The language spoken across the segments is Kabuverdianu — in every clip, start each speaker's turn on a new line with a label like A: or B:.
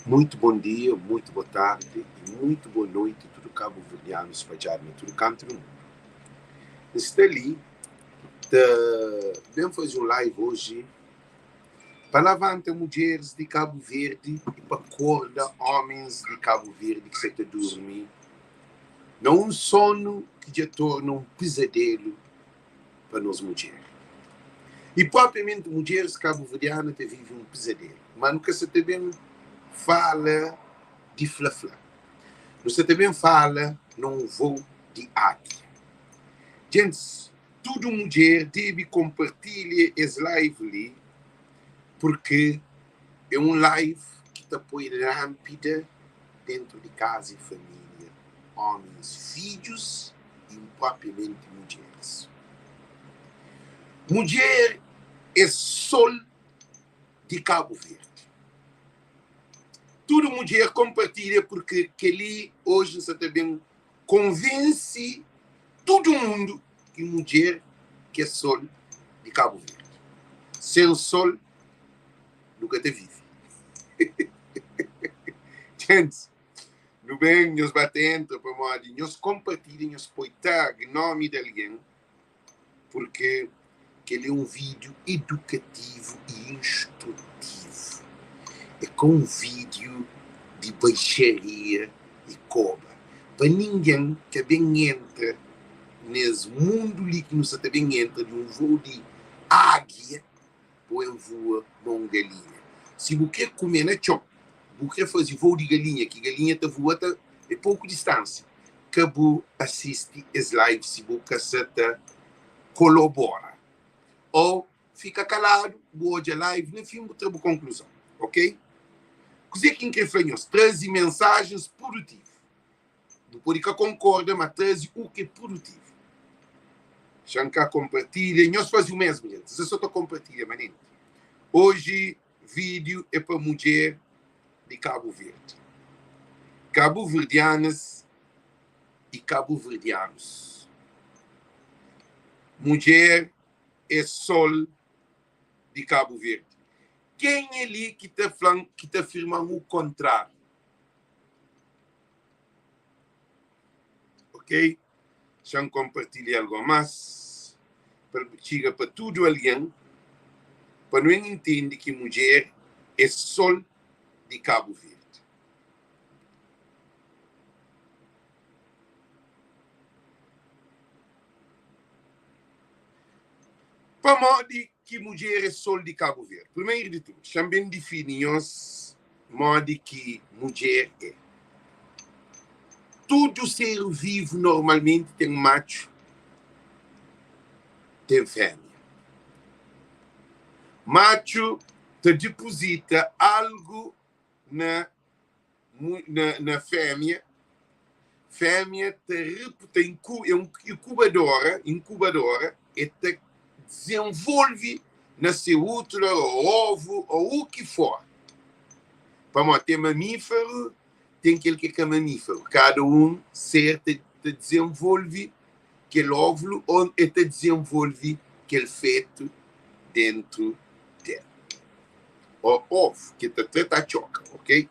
A: Muito bom dia, muito boa tarde e muito boa noite tudo cabo-verdiano spadjadu na tudo kantu do mundo. N sta li ta ben faze un live oji pa lavanta mudjeris di Cabo Verde e pa korda homens di Cabo Verde ki sa ta durmi na un sonu ki dja torna un pizadelu pa nos mudjer. I propriamenti mudjeris kabuverdianu ta vive un pizadelu. Ma nu ka sa ta ben fala di fla-fla. Nu sa ta ben fala na un vou di ágia. Djentis, tudu mudjer debe konpartilha es live li purki é un live ki ta poi lánpida dentu di kaza i família, ómis, fidjus i propriamenti mudjeris. Mudjer é sol di Kabu Verdi. Tudu mudjer konpartilha purki keli oji N sa ta ben konvense tudu mundu ki mudjer ki é sol di Kabu Verdi. Sen sol nu ka ta vive. Djentis, Nu ben, nhos ba ta entra pamodi nhos konpartilha, nhos poi tag nomi di algen, purke kel é un vídiu idukativu i instrutivu. É ka un vídiu di baixaria i koba pa ningen ka ben entra nes mundu li ki nu sa ta ben entra di un vou di ágia. Bo en vua ma un galinha. Si bu kre kume na txon, bu kre faze vou di galinha, ki galinha ta vua ta é pouku distansia, ka bu asisti es live si bu ka sa ta kolobora. Ou fika kaladu, bu odja live na fin bu tra bu konkluzon. Ok? Kuze ki N kre fla nhos? Traze mensajens produtivu. Bu pode ka konkorda, ma traze u ki é produtivu. Xa-m ka konpartilha. Nhos faze u mesmu, djenti. Nhos so ta konpartilha manenti. Oji vídiu é pa mudjer di Kabu Verdi. Kabuverdianas i kabuverdianus. Mudjer é sol di Kabu Verdi. Kenha li ki ta fla-m, ki ta afirma-m u kontráriu? Ok, xa-m konpartilha algo más pa el txiga pa tudu algen, pa nu en intende ki mudjer é sol di Kabu Verdi. Pamodi ki mudjer é sol di Kabu Verdi? Primeru di tudu, xa-m ben difini nhos modi ki mudjer é. Tudu ser vivu normalmenti ten matxu, ten fémia. Matxu ta dipozita algu na na, na fémia, fémia ta ta incu, é un incubadora, incubadora, e ta desenvolve na se útero, ou ovu, ou u ki for. Pamodi ten mamíferu, ten kel ki é ka mamíferu. Kada un ser ta, ta desenvolve kel óvulu ou e ta desenvolve kel fetu dentu del. Ó ovu ki ta tra ta txoka, ok?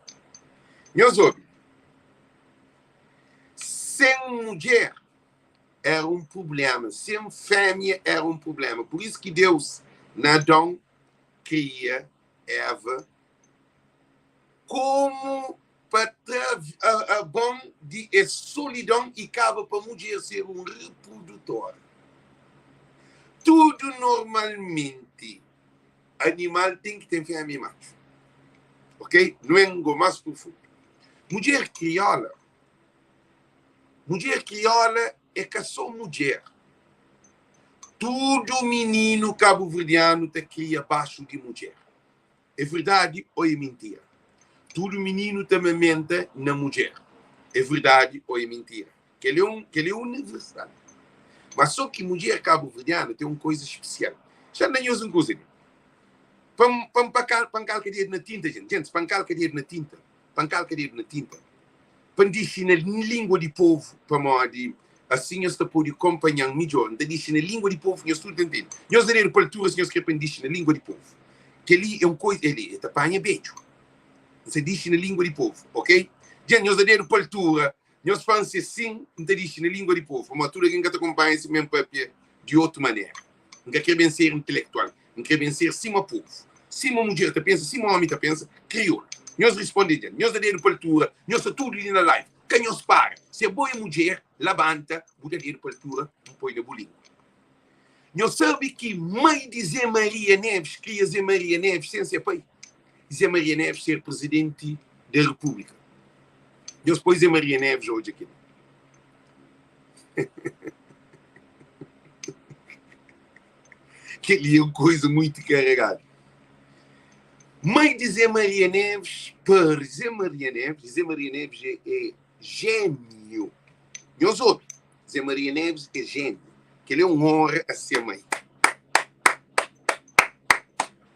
A: Nhos obi, sen mudjer era un prubléma, sen fémia era un prubléma. Pur isu ki Deus, na Adon, kria Eva komu pa tra Adon di es solidon i kaba pa mudjer ser un reprodutora. Tudu normalmenti Animal ten ki ten fémia i matxu. Ok? Nu en go más profundu. Mudjer krióla, mudjer krióla é ka sô mudjer. Tudu mininu kabuverdianu ta kria baxu di mudjer. É verdadi ô é mintira? Tudu mininu ta mamenta na mudjer. É verdadi ô é mintira? Kel é un, kel é universal. Mas só ki mudjer kabuverdiana ten un koiza spesial. Xa N da nhos un kuza li. Pa N, pa N pa kal, pa N kalka dedu na tinta, jenti, jentis, pa N kalka dedu na tinta, pa N kalka dedu na tinta, pa N dixi na lingua di povu, pamodi asin nhos ta pode konpanha-m midjor. N ta dixi na lingua di povu, nhos tudu ta ntende. Nhos da dedu pa altura si nhos kre pa N dixi na lingua di povu. Kel-li é un koiza, el, el ta panha bedju. N sa dixi na lingua di povu, ok? Dja nhos da dedu pa altura, nhos fla-m si é sin, N ta dixi na lingua di povu, pamodi tudu algen ka ta kunpanha si mi N papia di otu manera. N ka kre ben ser intelektual, N kre ben ser sima povu, sima mudjer ta pensa, sima omi ta pensa, kriolu. Nhos risponde dja, nhos da dedu pa altura, nhos sta tudu li na live, ka nhos para. Si abo é mudjer, labanta, bu da dedu pa altura, bu poi na bu lingua. Nhos sabe ki mai di Zé Maria Neves kria Zé Maria Neves sen se pai? Zé Maria Neves ser Presidenti da Repúblika. Nhos poi Zé Maria Neves odja kel-li. Kel-li é un koisa muitu karegadu. Mai di Zé Maria Neves pari Zé Maria Neves, Zé Maria Neves é, é jémiu. Nhos obi, Zé Maria Neves é jémiu. Kel-li é un onra a se mai.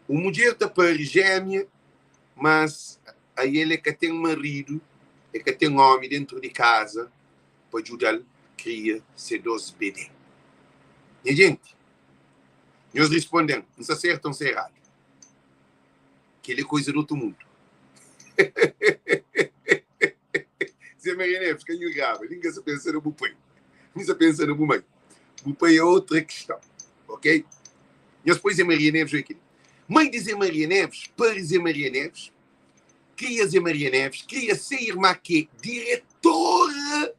A: Un mudjer ta pari jémia, mas ael é ka ten maridu, é ka ten ómi dentu di kaza pa djuda-l kria se dos bebé. Nha jenti, nhos risponde-m, N sta sertu ô N sta eradu? Kel-li é koiza di otu mundu. Zé Maria Neves, ka nhu graba, li N ka sa pensa na bu pai, N sa pensa na bu mai. Bu pai é outra questão, ok? Nhos poi Zé Maria Neves oi kel-li. Mãe de Zé Maria Neves, pari Zé Maria Neves, kria Zé Maria Neves, kria se irmã ki é diretora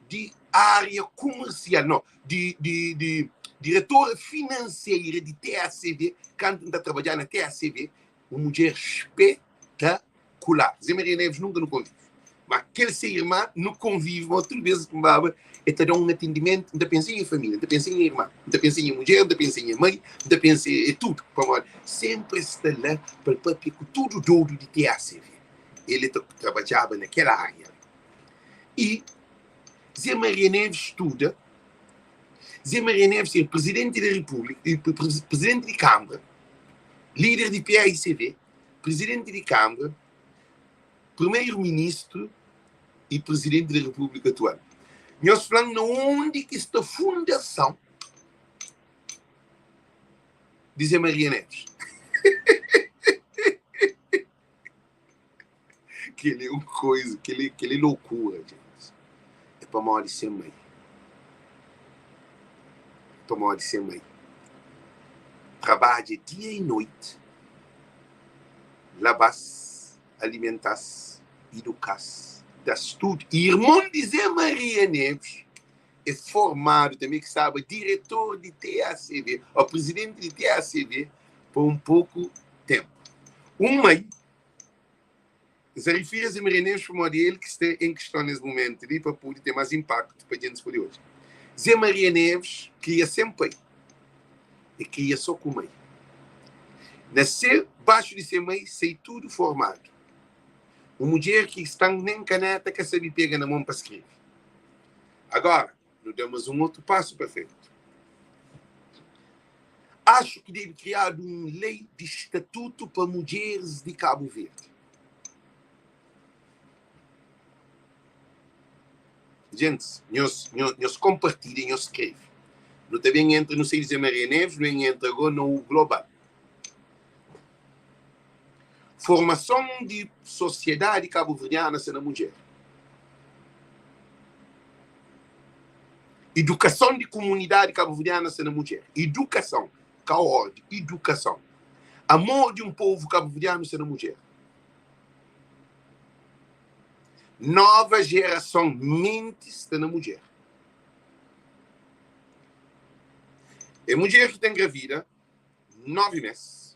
A: di área komersial, no, di, di, di diretora finanseira di TACV, kantu N ta trabadja na TACV, un mudjer spetakular. Zé Maria Neves nunka nu konvive, ma kel se irma nu konvive, ma tudu bes ki N baba el ta da un atendimentu, N ta pensa nha família, N ta pensa nha irma, N ta pensa nha mudjer, N ta pensa nha mai, N ta pensa e tudu, pamodi senpri es sta la pa el papia ku tudu dodu di TACV. El ta trabadjaba na kel ária la. I Zé Maria Neves studa, Zé Maria Neves ser Presidenti di Repúblika, Presidenti di Kâmara, líder di PAICV, Presidenti di Kâmara, Primeiro Ministru i Presidenti di Repúblika atual. Nhos fla-m na undi ki sta fundason di Zé Maria Neves? Kel-li é un koisa, kel-li, kel-li é lokura, djentis. É pamodi se mai. É pamodi se mai. Trabadja dia i noiti, laba-s, alimenta-s, iduka-s, da-s tudu. I irmon di Zé Maria Neves é formadu tanbe, ki staba diretor di TACV, ô prizidenti di TACV pa un poku tenpu. Un mai N sta rifiri a Zé Maria Neves pamodi é el ki sta en kiston nes mumentu li pa pode ten más inpaktu pa djentis pode odja. Zé Maria Neves kria sen pai, e kria so ku mai. Nase baxu di se mai, sai tudu formadu. Un mudjer ki sta nen kaneta ka sabe pega na mon pa skrebe. Agora, nu da mas un otu pasu pa frenti. Acho ki debe kriadu un lei di statutu pa mudjeris di Kabu Verdi. Gentis, nhos, nhos konpartilha, nhos skrebe. Nu ta ben entra, nu sai di Zé Maria Neves, nu ben entra ago na U Global. Formason di sosiedadi kabuverdiana sta na mudjer. Idukason di kumunidadi kabuverdiana sta na mudjer. Idukason, ka ordi, idukason. Amor di un povu kabuverdianu sta na mudjer. Nova jerason menti sta na mudjer. É mudjer ki ta engravida 9 mês.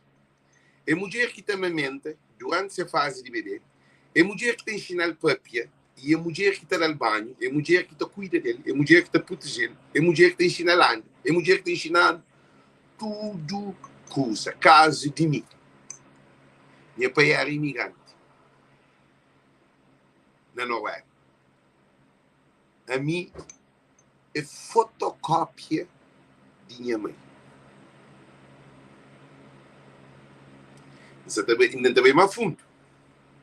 A: É mudjer ki ta mamenta duranti se fazi di bebé. É mudjer ki ta inxina-l papia i é mudjer ki ta da-l banhu. É mudjer ki ta kuida del. É mudjer ki ta proteje-l. É mudjer ki ta inxina-l anda. É mudjer ki ta inxina-nu tudu kuza. Kazu di mi, nha pai éra imigranti na Noruega. Ami é fotokópia di nha mai. N sa ta bai, inda N ta bai más fundu.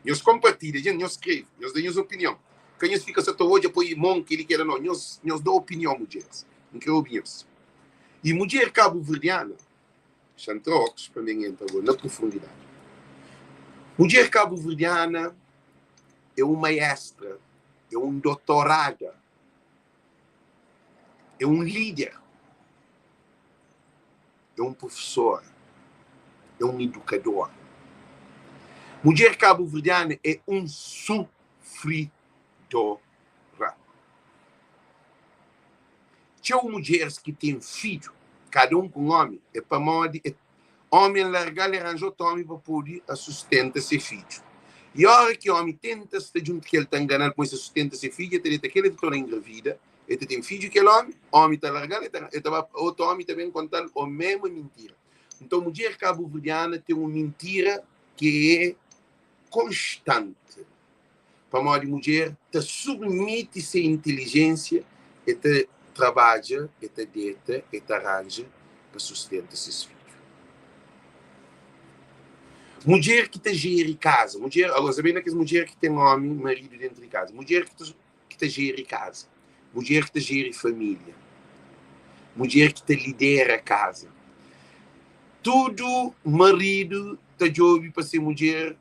A: Nhos konpartilha, dja nhos skrebe, nhos da nhos opinion. Ka nhos fika sa ta odja, poi mon, kel-li, kel-la, no. Nhos, nhos da opinion, mudjeris. N kre obi nhos. I mudjer kabuverdiana, xa N tra óklus pa mi N entra go na profundidadi. Mudjer kabuverdiana é un maestra, é un dotorada, é un líder, é un profesora, é un idukadora. Mudjer kabuverdiana é un sufridora. Txeu mudjeris ki ten fidju, kada un ku un ómi, é pamodi é Ómi el larga-l, el ranja otu ómi pa pode sustenta se fidju. I óra ki ómi tenta sta djuntu ku el, ta ngana-l, kumesa sustenta se fidju, el ta deta kel, el ta torna engravida, el ta ten fidju kel ómi, ómi ta larga-l, el ta, el ta ba, otu ómi ta ben konta-l o mésmu mintira. Nton, mudjer kabuverdiana ten un mintira ki é konstanti, pamodi mudjer ta submiti se intilijénsia, el ta trabadja, el ta deta, el ta ranja pa sustenta ses fidju. Mudjer ki ta jeri kaza, mudjer, agora sabe na kes mudjer ki ten omi, maridu dentu di kaza, mudjer ki ta, ki ta jeri kaza, mudjer ki ta jeri família, mudjer ki ta lidera kaza. Tudu maridu ta djobe pa se mudjer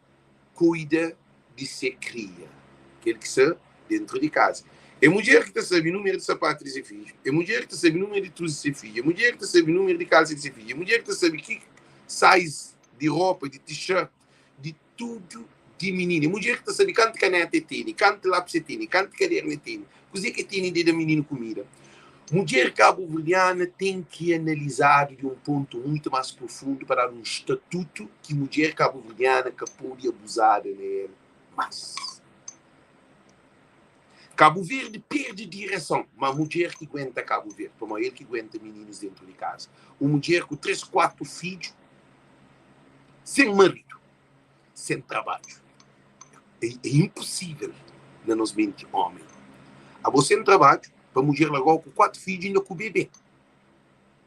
A: kuida di se kria, kel ki sta dentru di kaza. É mudjer ki ta sabe númeru di sapatu di se fidju, é mudjer ki ta sabe númeru di truza di se fidju, é mudjer ki ta sabe númeru di kalsa di se fidju, é mudjer ki ta sabe ki size di ropa, di t-shirt, di tudu di mininu, é mudjer ki ta sabe kantu kaneta e tene, kantu lapis e tene, kantu kadernu e tene, kuzê ki e tene di da mininu kumida. Mudjer kabuverdiana ten ki analizadu di un pontu muitu más profundu pa dadu un statutu ki mudjer kabuverdiana ka pode abuzada na el más. Kabu Verdi perde direson, má mudjer ki guenta Kabu Verdi, pamodi el ki guenta mininus dentu di kaza. Un mudjer ku 3, 4 fidju, sen maridu, sen trabadju. É, é inposível na nos menti ómi. Abo sen trabadju, pa mudjer larga-u ku 4 fidju inda ku bebé.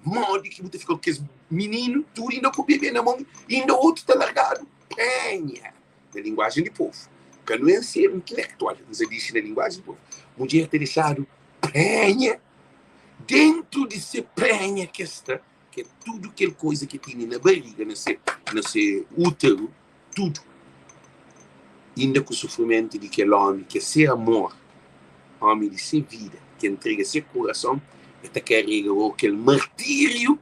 A: Modi ki bu ta fika ku kes mininu tudu inda ku bebé na mon, inda otu ta largadu prenha, na linguajen di povu. Ka nu en ser intelektual, nu sa dixi na linguajen di povu. Mudjer ta dexadu prenha, dentu di se prenha ki es sta, ki é tudu kel koza ki tene na bariga, na se, na se úteru, tudu. Inda ku sufrimentu di kel ómi ki é se amor, ómi di se vida, ki entrega se kurason, el ta karega gó kel martíriu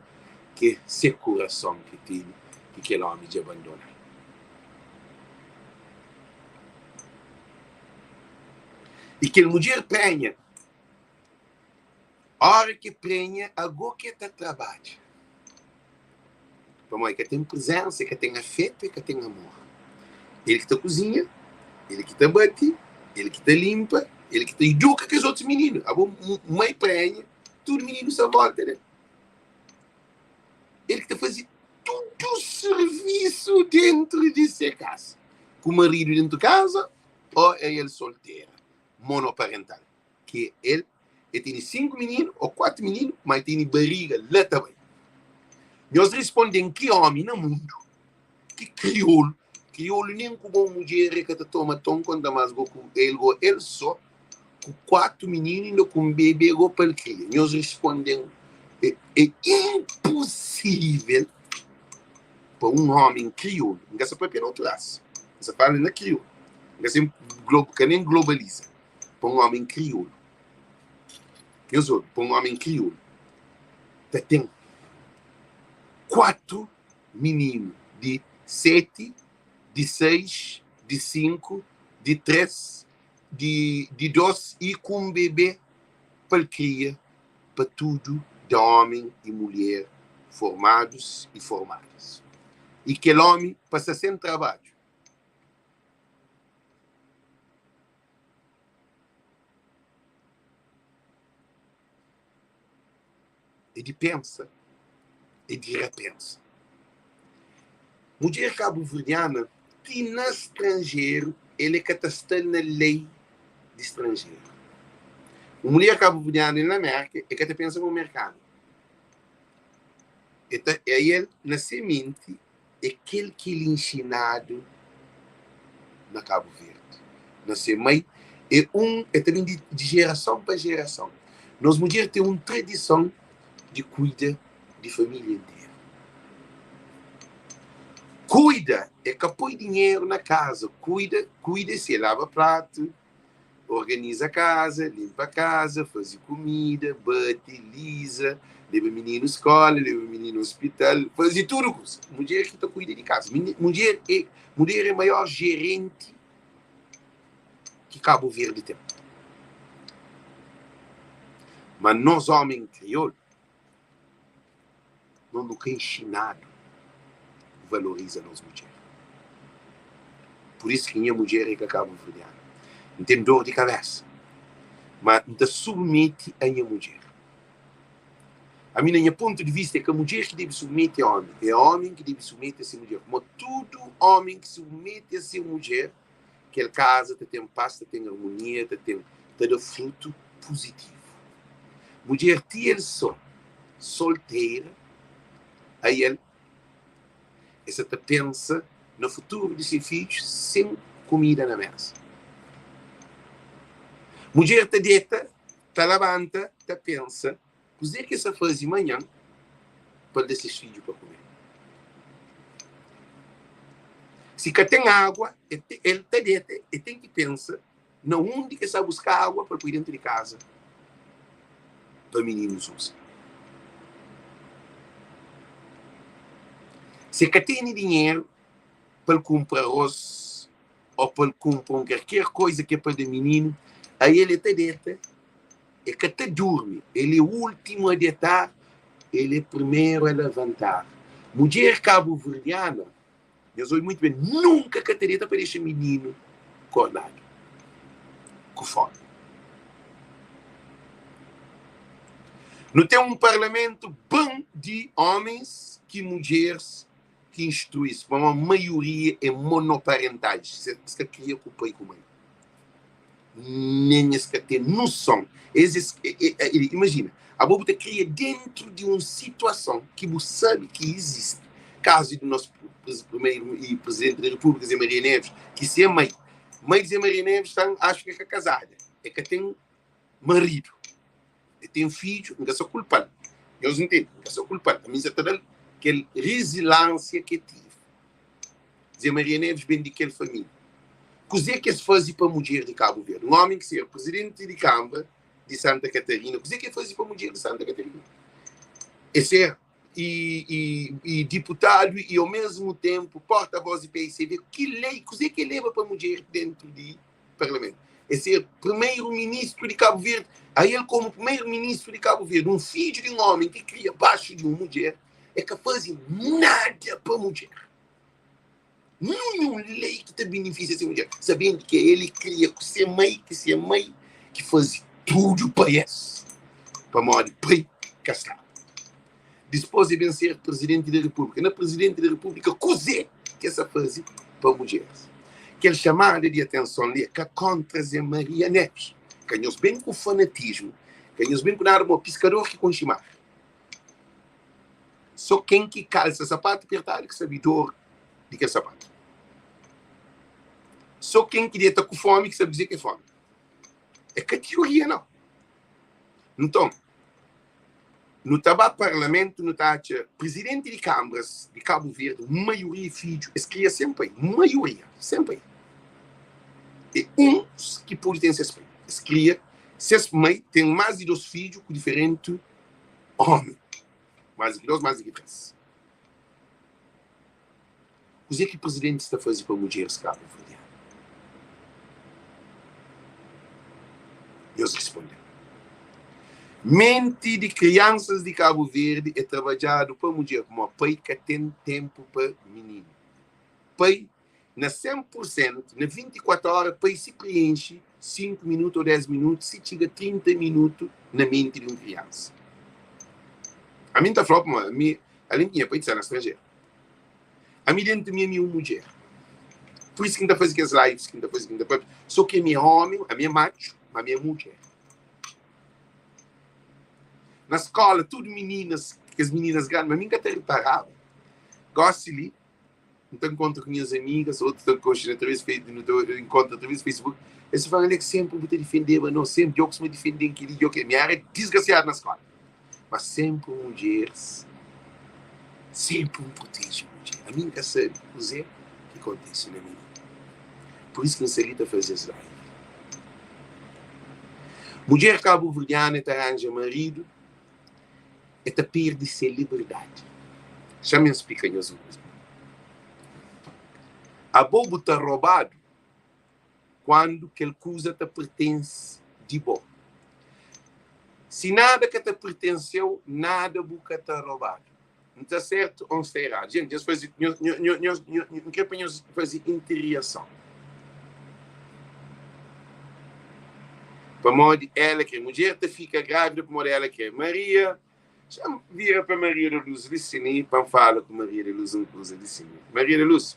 A: ki é se kurason ki tene, ki kel ómi dja bandona-l. I kel mudjer prenha. Óra ki prenha, agó ki el ta trabadja. Pamodi ka ten prezénsa, ka ten afétu i ka ten amor. El ki ta kuzinha, el ki ta bati, el ki ta linpa, el ki ta iduka kes otus mininu. Abo mai prenha, tudu mininu sta vólta del. El ki ta faze tudu sirvisu dentru di se kasa. Ku maridu dentu kaza ô é el soltera, monoparental. Ki el el tene 5 mininu ô 4 mininu, má el tene bariga la ta bai. Nhos risponde-m ki ómi na mundu ki kriolu, kriolu nen ku bo mudjer e ka ta toma ton konta más go ku el go el só ku 4 mininu inda ku un bebê go pa el kria. Nhos risponde-m é, é inposível pa un ómi kriolu, N ka sa papia na otu rasa, N sa fala na kriolu, N ka sen ka nen globaliza. pa un ómi kriolu. Nhos obi, pa un ómi kriolu ta ten 4 mininu di 7, di 6, di 5, di 3, di di 2 i ku un bebé pa el kria pa tudu da ómi i mulher formadus i formadas. I kel ómi pa sta sen trabadju. É di pensa, é di rapensa. Mudjer kabuverdiana ti na stranjeru el é ka ta sta na lei di stranjeru. Un mulher kabuverdiana el na Merka el ka ta pensa ma un merkanu. El ta, el na se menti é kel ki el inxinadu na Kabu Verdi, na se mai, é un, é ta ben di jerason pa jerason. Nos mudjer ten un tradison di kuida di família interu. Kuida é. É ka poi dinheru na kaza, kuida, kuida é se laba pratu, organiza kaza, limpa kaza, faze kumida, bate, liza, leba mininu skola, leba mininu ospital, faze tudu kuza. Mudjer ki ta kuida di kaza. Mudjer é, mudjer é maior jerenti ki Cabo Verde ten. Ma nos omen kriolu, nos nu ka inxinadu valoriza nos mudjer. Pur isu ki nha mudjer é ka kabuverdiana. N ten dor di kabesa, ma N ta submete a nha mudjer. Ami na nha pontu di vista é ka mudjer ki debe submete omi, é omi ki debe submete a se mudjer. Pamodi tudu omi ki submete a se mudjer, kel kaza ta ten pas, ta ten armonia, ta ten, ta da frutu puzitivu. Mudjer ti el so soltera, ael el sa ta pensa na futuru di se fidjus sen kumida na mesa. Mudjer ta deta, ta labanta, ta pensa Kuzê ki es ta faze manhan pa el da ses fidju pa kume? Si ka ten agua, el ta deta, el ten ki pensa na undi ki el sta buska agua pa el poi dentu di kaza pa mininus uza. Si el ka tene dinheru pa el kunpra arroz ô pa el kunpra un kalker koza ki é pa da mininu, aí el ta deta E ka ta durmi, el é últimu a detar, el é primeru a levantar. Mudjer kabuverdiana, nhos obi muitu ben, nunka ka ta deta pa dexa mininu kordadu ku fómi. Nu ten un parlamentu bon di ómens ki mudjeris ki instrui-s, pamodi maioria é monoparentais, es ka kria ku pai ku mai. nen es ka ten noson. Es, es, e, e, e, imajina, abo bu ta kria dentru di un situason ki bu sabe ki izisti. Kazu di nos primeiro e presidente da República, Zé Maria Neves, ki se mãe, mãe de Zé Maria Neves tan, acho que é ka casada, é ka ten marido, é ten fidju, N ka sa kulpa-l. Nhos ntende? N ka sa kulpa-l. Ami N sa ta da-l kel rezilânsia ki é tive. Zé Maria Neves ben di kel família. Kuzê ki es faze pa mudjer di Kabu Verdi? Un ómi ki ser prizidenti di Kanbra di Santa Katarina, kuzê ki el faze pa mudjer di Santa Katarina? É ser i, i, i diputadu i ao mesmu ténpu porta-voz di PICD. Ki lei, kuzê ki el leba pa mudjer dentu di parlamentu? É ser primeru-ministru di Kabu Verdi. Ael komu primeru-ministru di Kabu Verdi, un fidju di un ómi ki kria baxu di un mudjer, é ka faze nada pa mudjer. Ninhun lei ki ta benefisia se mudjer, sabendu ki el kria ku se mai, ki se mai ki faze tudu pa es, pamodi pai ka staba. Dispôs el ben ser Prizidenti di Repúblika. Na Prizidenti di Repúblika, kuzê ki es sa faze pa mudjeris? Kel xamada di atenson li é ka kóntra Zé Maria Neves. Ka nhos ben ku fanatismu, ka nhos ben ku nada, mo piskador ki konxe mar. Sô ken ki kalsa sapatu pertadu ki sabe dor di kel sapatu. Sô ken ki deta ku fómi ki sabe kuzê ki é fómi. É ka tioria, nau. Nton, nu ta ba parlamentu, nu ta atxa prizidenti di kanbras di Kabu Verdi, maioria é fidju, es kria sen pai, maioria, sen pai. É uns ki pode ten ses pai. Es kria, ses mai ten más di dos fidju ku diferenti ómi. Más di ki dos, más di ki três. Kuzê ki prizidenti sta faze pa mudjeris kabuverdianu? Nhos responde-m. Menti di kriansas di Kabu Verdi é trabadjadu pa mudjer, pamodi pai ka ten ténpu pa mininu. Pai na 100 pur sentu, na 24 óra, pai si prienxe 5 minutu ô 10 minutu, si txiga 30 minutu na menti di un kriansa. Ami N ta fla-u pamodi ami, alén ki nha pai ta sta na stranjeru, ami dentu mi ami é un mudjer. Pur isu ki N ta faze kes lives ki N ta faze, ki N ta papia. So ki ami é ómi, ami é matxu, ma ami é mudjer. Na skóla, tudu mininas, kes mininas grandi, ma mi N ka ta riparaba. Gósi li, N ta nkontra ku nhas amigas, otu ta konxe através di nu ta nkontra através di Facebook, es ta fla, Alex, sénpri bu ta difendeba nos, sénpri djo kustuma difende-m kel-li, djo kel-li. Mi éra disgrasiadu na skóla, ma sénpri mudjeris, sénpri N proteje mudjer. Ami N ka sabe kuzê ki. ki kontise na mininu. Pur isu ki N sta li ta faze es live. Mudjer kabuverdiana ta ranja maridu, e ta perde se liberdadi. Xa-m N splika nhos un kuza. Abo bu ta robadu kuandu kel kuza ta pertense di bo. Si nada ka ta pertense-u, nada bu ka ta robadu. N ta sertu ô N sta eradu? Jenti, nhos faze, nhos, nhos, nhos, N kre pa nhos faze interiason. Pamodi ela kre. Mudjer ta fika grávida pamodi ela kre. Maria, xa-m vira pa Maria da Luz li sin i pa N fala ku Maria da Luz un kuza li sin. Maria da Luz,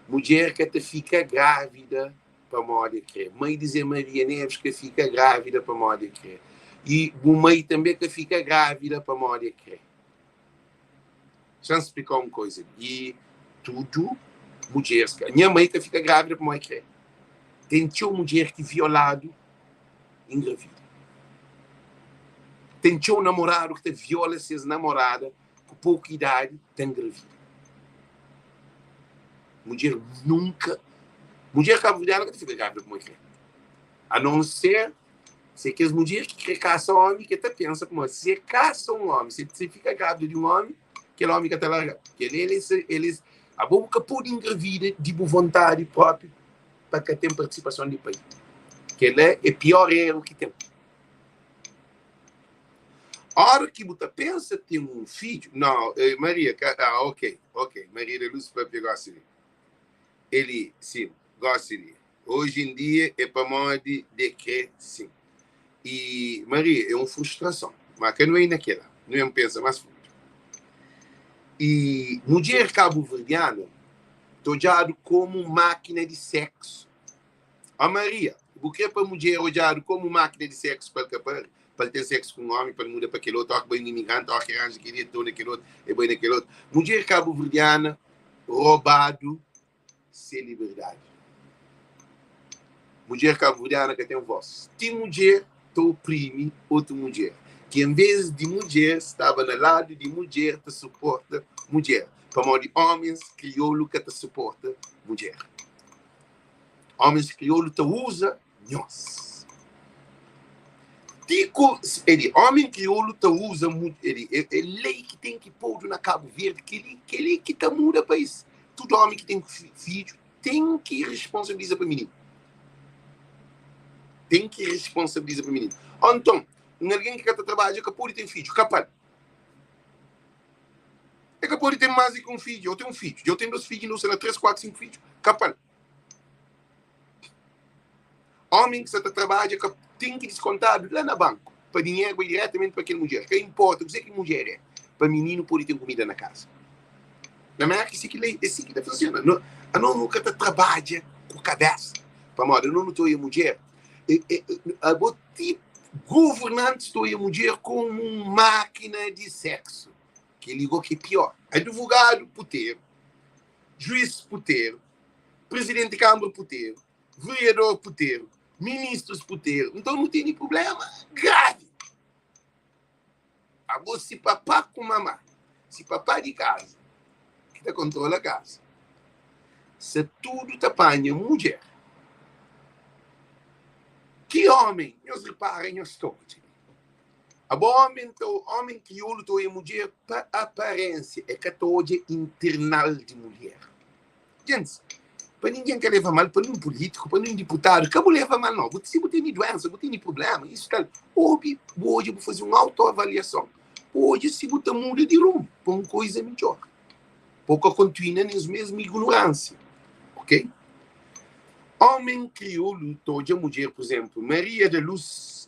A: mudjer ka ta fika grávida pamodi e kre. Mai di Zé Maria Neves ka fika grávida pamodi e kre. I bu mai tanbe ka fika grávida pamodi e kre. Xa-m splika-u un koza li. I tudu mudjeris ka. Nha mai ka fika grávida pamodi e kre. Ten txeu mudjer ki violadu ingravida. Ten txeu namoradu ki ta viola ses namorada ku poku idadi ta ingravida. Mudjer nunka, mudjer kabuverdiana ka ta fika grávida pamodi kre. A non ser se kes mudjer ki kre kasa omi ke ta pensa pamodi si e kasa un omi, si e fika grávida di un omi, kel omi ka ta larga. Kel el el el abo bu ka podi ingravida di bu vontadi propi pa ka ten partisipason di pai. Kel-la é pior eru ki ten. Ora ki bu ta pensa ten un fidju, no, eh, Maria, ka, ah, ok, ok, Maria da Luz papia gosi li. Eli, sim, gosi li. Oji em dia é pamodi de kre, sim. E Maria, é un frustrason, ma ka nu é na kela, nu é pensa mas fundu. E mudjer kabuverdiana ta odjadu komu mákina di seksu. Ó Maria, bu kre pa mudjer odjadu komu mákina di seksu pa el ka pari? Pa el ten seksu ku un omi, pa el muda pa kel otu, óki bai un imigranti, óki ranja kel-li, el torna kel otu, el bai na kel otu. Mudjer kabuverdiana robadu se liberdadi. Mudjer kabuverdiana ka ten vós. Ti mudjer ta oprimi otu mudjer, ki en vês di mudjer staba na ladu di mudjer ta suporta mudjer, pamodi ómis kriolu ka ta suporta mudjer. Ómis kriolu ta uza nhos. Ti ku edi, ómi kriolu ta uza edi, é, é lei ki ten ki podu na Kabu Verdi, kel-li kel-li ki ta muda país. Tudu ómi ki ten fidju ten ki responsabiliza pa mininu. Ten ki responsabiliza pa mininu. Ó nton, un algen ki ka ta trabadja ka pode ten fidju, kapal. E ka pode ten más di ki un fidju, ou ten un fidju, dja ten dos fidju, inda usa na 3, 4, 5 fidju, kapal. Omi ki sa ta trabadja ka ten ki diskontadu la na banku pa dinheru bai diretamenti pa kel mudjer. Ka inporta kuzê ki mudjer é, pa mininu pode ten kumida na kaza. Na Merka é si ki lei, é si ki ta funsiona. No, anos nu ka ta trabadja ku kabesa, pamodi anos nu ta oia mudjer, e, e, abo ti governantis ta oia mudjer komu un mákina di seksu. Kel-li go ki é pior. Advogadu puteru, juiz puteru, presidenti di kanbra puteru, vereador puteru, ministrus puteru. Nton nu tene prubléma gravi. Abo si papá ku mamá, si papá di kaza ki ta kontrola kaza, sa tudu ta panha mudjer. Ki omi, nhos repara nhos ta odja. Abo omi ta omi kriolu ta odja mudjer pa aparênsia, e ka ta odja internal di mulher. Gentis, pa ningen ka leva mal, pa nin pulítiku, pa nin diputadu, ka bu leva mal nau. Bu, si bu tene duensa, bu tene prubléma, isu tal, obi, bu odja, bu faze un autoavaliason, bu odja si bu ta muda di rumu pa un koiza midjór, pa bu ka kontinua nes mesmu ignoránsia, ok? Omen kriolu ta odja mudjer, pur izénplu, Maria da Luz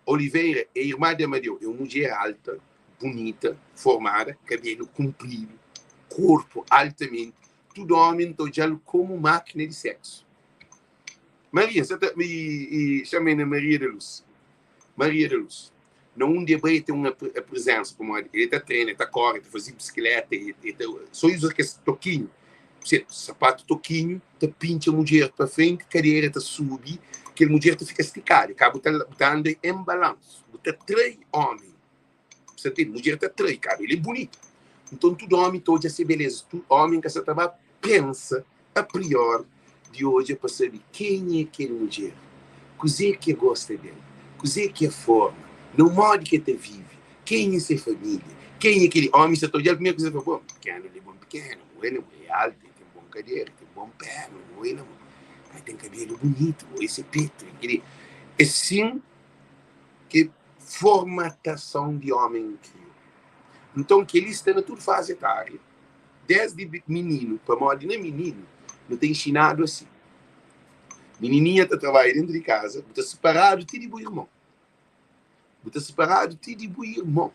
A: Oliveira é irmã di Amadeu, é un mudjer alta, bunita, formada, kabelu kunpridu, korpu altamenti, tudu omi ta odja-l komu mákina di seksu. Maria sa ta i xama na Maria da Luz. Maria da Luz. Na undi e bai e ten un prezensa pamodi el ta trena, el ta kore, el ta faze bisikleta, el ta so uza kes tokinhu, sapatu tokinhu. ta pintxa mudjer pa frenti, kadera ta subi, kel mudjer ta fika stikadu, ka bu ta, bu ta anda en balansu, bu ta trai omi. Bu sa ntende? Mudjer ta trai, kabu el é bunitu. Nton tudu omi ta odja se beleza, tudu omi ka sa ta ba. pensa a priori di odja pa sabe kenha é kel mudjer, kuzê ki el gosta di el, kuzê ki é forma, na un modi ki el ta vive, kenha é se família, kenha é kel ómi. Sa ta odja-l primeru kuza, el fla, Bo, pikenu li, bon pikenu, bo é na bo é altu, el ten bon kadera, el ten bon perna, bo é na bo, el ten kabelu bunitu, bo é se petu, é kel-li. É sin ki formatason di ómi kriolu. Nton, kel-li sta na tudu fazi etária. Désdi mininu, pamodi na mininu nu ta inxinadu asi. Minininha ta trabadja dentu di kaza, bu ta siparadu ti di bu irmon. Bu ta siparadu ti di bu irmon.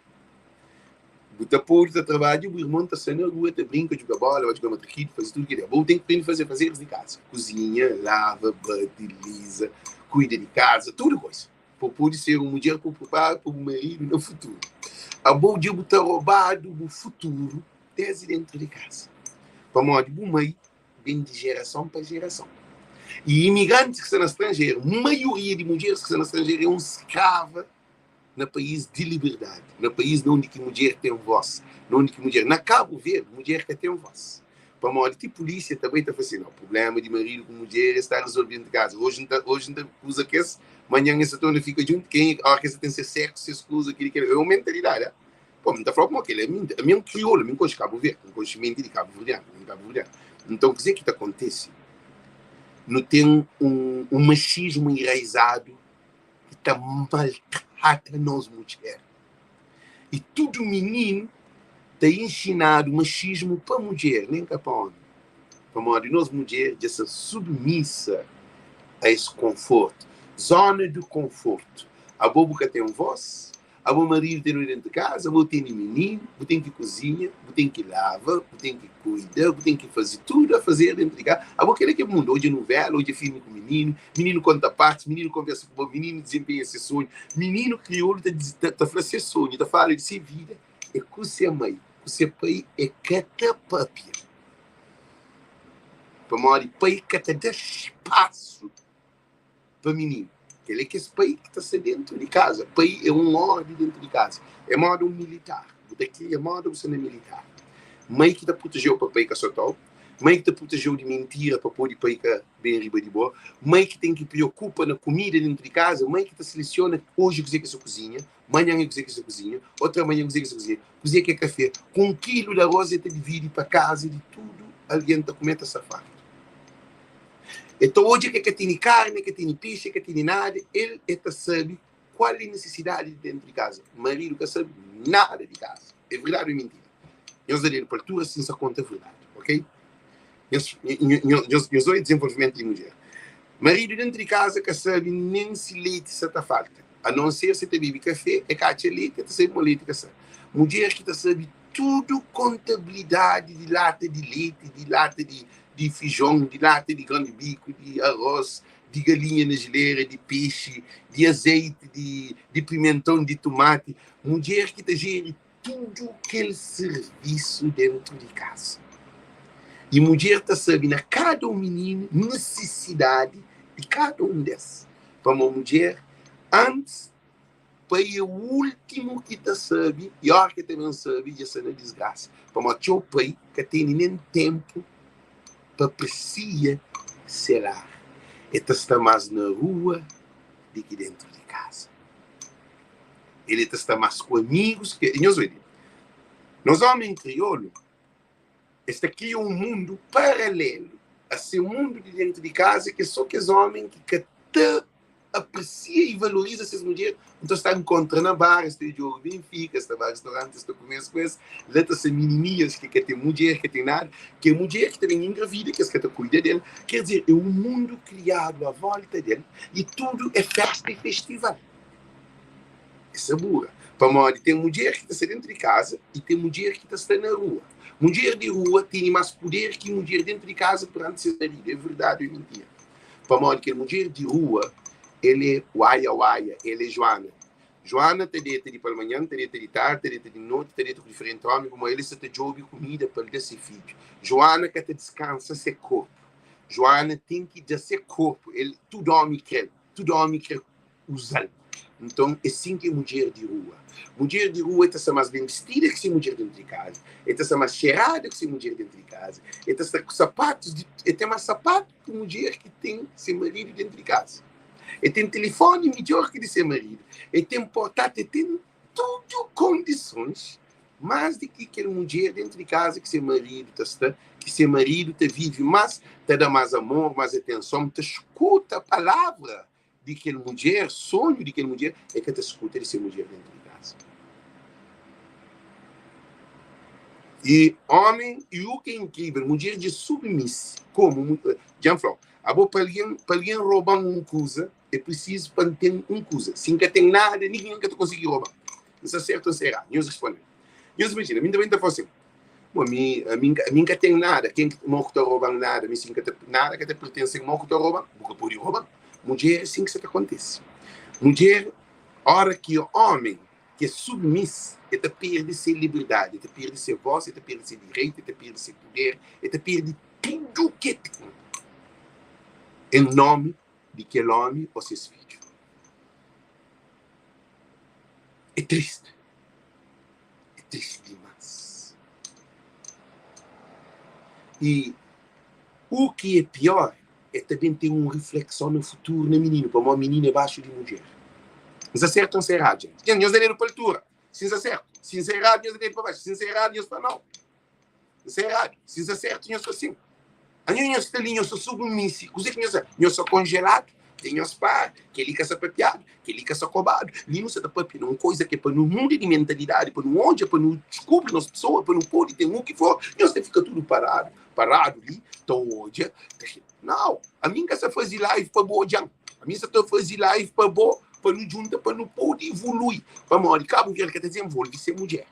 A: Bu ta podu ta trabadja, bu irmon ta sta na rua ta brinka, djuga bola, ba djuga matrakidu, faze tudu kel-li. Abo bu ten ki prende faze afazeris di kaza, kuzinha, lava, bati, liza, kuida di kaza, tudu kuza. Pa bu pode ser un mudjer pa bu pripara pa bu maridu na futuru. Abo dja bu ta robadu bu futuru desdi dentru di kaza, pamodi bu mai ben di jerason pa jerason. I imigrantis ki sta na stranjeru, maioria di mudjeris ki sta na stranjeru é un skrava na país di liberdadi, na país na undi ki mudjer ten vós, na undi ki mudjer, na Kabu Verdi, mudjer ka ten vós. Pamodi ti pulísia ta bai ta fla si, no, prubléma di maridu ku mudjer es ta rezolve dentru di kaza. Oji N ta, oji N ta kuza ku es, manhan es ta torna fika djuntu, ken óra ki es ta ten ses séksu, ses kuza, kili, kila. É un mentalidadi, ah. Pô, N ta fla-u kumó kel-li, ami, ami é un kriolu, ami N konxe Kabu Verdi, N konxe menti di kabuverdianu, ami é kabuverdianu. Nton, kuzê ki ta kontise? Nu ten un, un maxismu enraizadu ki ta maltrata nos mudjer. I tudu mininu ta inxinadu maxismu pa mudjer, nen ka pa omi. Pamodi nos mudjer dja sta submisa a es konfortu, zona di konfortu. Abo bu ka ten vós, Abo maridu tene dentu kaza, bo tene mininu, bu ten ki kuzinha, bu ten ki lava, bu ten ki kuida, bu ten ki faze tudu a fazer dentu di kaza. Abo kela ki é mundu, odja nuvela, odja filmi ku mininu, mininu konta partis, mininu konversa ku bo, mininu dizenpenha se sonhu. Mininu kriolu ta ta ta fla se sonhu, ta fala di se vida, é ku se mai, ku se pai é ka ta papia. Pamodi pai ka ta da spasu. pa mininu. Kel é kes pai ki ta sta dentu di kaza. Pai é un ordi dentu di kaza. É moda un militar. Bu ta kria moda bu sta na militar. Mai ki ta protejeu pa pai ka sotau. Mai ki ta protejeu di mintira pa podi pai ka ben riba di bo. Mai ki ten ki priokupa na kumida dentu di kaza. Mai ki ta selesiona oji kuzê ki sa kuzinha, manhan é kuzê ki sa kuzinha, otra manhan kuzê ki sa kuzinha, kuzê ki é kafé. Ku un kilu di arroz el ta dividi pa kaza di tudu algen ta kume ta sta fartu. El ta odja ke ka tene karni, ka tene pexi, ka tene nada, el e ta sabe kual é nisisidadi di dentu di kaza. Maridu ka sabe nada di kaza. É verdadi ou é mintira? Nhos da dedu pa altura si N sa konta verdadi, ok? Nhos, nhos, nhos odja dizenvolvimentu di mudjer. Maridu dentu di kaza ka sabe nen si leiti sa ta falta, a non ser si el ta bebe kafé, el ka atxa leiti, el ta sabe ma leiti ka sa. Mudjer ki ta sabe tudu kontabilidadi di lata di leti, di lata di di fijon, di lata di gran di biku, di arroz, di galinha na jilera, di pexi, di azeiti, di di pimenton, di tumati. Mudjer ki ta jeri tudu kel sirvisu dentu di kasa. I mudjer ta sabe na kada un mininu nisisidadi di kada un des. Pamo mudjer antis Pai é últimu ki ta sabe i óras ki el ta ben sabe dja sta na disgrasa. Pamodi txeu pai ka tene nen ténpu pa presia se lar. El ta sta más na rua di ki déntu di kaza. El ta sta más ku amigus ki. Nhos obi, nos ómi kriolu es ta kria un mundu paralelu a se mundu di déntu di kaza ki é sô kes ómi ki ka ta apresia i valoriza ses mudjer, nton es ta nkontra na bar, es ta djobe Benfika, es ta ba restauranti, es ta kume es ku es, la ta sta minininhas ki ka ten mudjer, ka ten nada, ki é mudjer ki ta ben engravida, ki es ka ta kuida del, ker dizer, é un mundu kriadu a volta del i tudu é festa i festival. É sabura, pamodi ten mudjer ki ta sta dentu di kaza i ten mudjer ki ta sta na rua. Mudjer di rua tene más puder ki mudjer dentu di kaza peranti ses maridu, é verdadi ou é mintira? Pamodi kel mudjer di rua, el é waia waia, el é Juana. Juana ta deta di palmanhan, ta deta di tardi, ta deta di noti, ta deta ku diferenti omi, pamodi el sta ta djobe kumida pa el da se fidju. Juana ka ta diskansa se korpu. Juana ten ki da se korpu, el, tudu omi kre-l, tudu omi kre uza-l. Nton, é sin ki é mudjer di rua. Mudjer di rua ta sta más ben bistida ki se mudjer dentu di kaza, el ta sta más xeradu ki se mudjer dentu di kaza, el ta sta ku sapatus di, el ten más sapatu ki mudjer ki ten se maridu dentu di kaza. El ten tilifoni midjór ki di se maridu, el ten portátil, el ten tudu kondisons más di ki kel mudjer dentu di kaza ki se maridu ta sta, ki se maridu ta vive más, ta da más amor, más atenson, ta skuta palavra di kel mudjer, sonhu di kel mudjer, el ka ta skuta di se mudjer dentu di kaza. I omi, i u ki é inkrivel, mudjer dja submisi, komu, dja N fla-u, abo pa algen, pa algen roba-m un kuza, é prisizu pa N ten un kuza. Si N ka ten nada, ningen ka ta konsigi roba-m. N sta sertu o N sta eradu? Nhos responde-m. Nhos imajina, mi tanbe N ta fla sin, Bo, mi, ami, ami N ka ten nada, ken ki, mo ku ta roba-m nada? Mi si N ka ta, nada ka ta pertense-m, mo ku ta roba-m? Bu ka pode roba-m. Mudjer é sin ki sa ta kontise. Mudjer, ora ki omi ki é submis, el ta perde se liberdadi, el ta perde se vos, el ta perde se direitu, el ta perde se puder, el ta perde tudu ki el ten en nomi di kel omi o ses fidju. É tristi. É tristi dimas. I u ki é pior, é ta ben ten un riflekson na futuru na mininu, pamodi mininu é baxu di mudjer. N sta sertu o n sta eradu, jenti? Jenti, nhos da dedu pa altura si n sta sertu. Si n sta eradu, nhos da dedu pa baxu. Si n sta eradu, nhos fla nau. N sta eradu. Si n sta sertu, nhos fla sin. Anho nhos sta li, nhos sta submisi. Kuzê ki nhos sta? Nhos sta konjeladu, ten nhos para, kel-li ka sta papiadu, kel-li ka sta kobadu. Li nu sta ta papia na un koza ki é pa nu muda di mentalidadi, pa nu odja, pa nu diskubri nos pesoa, pa nu pode ten u ki for. Nhos ta fika tudu paradu, paradu li, ta odja, ta. Nau, ami N ka sta faze live pa bo odja-m. Ami N sta ta faze live pa bo, pa nu djunta, pa nu pode evolui. Pamodi Kabu Verdi ka ta dizenvolve sen mudjer.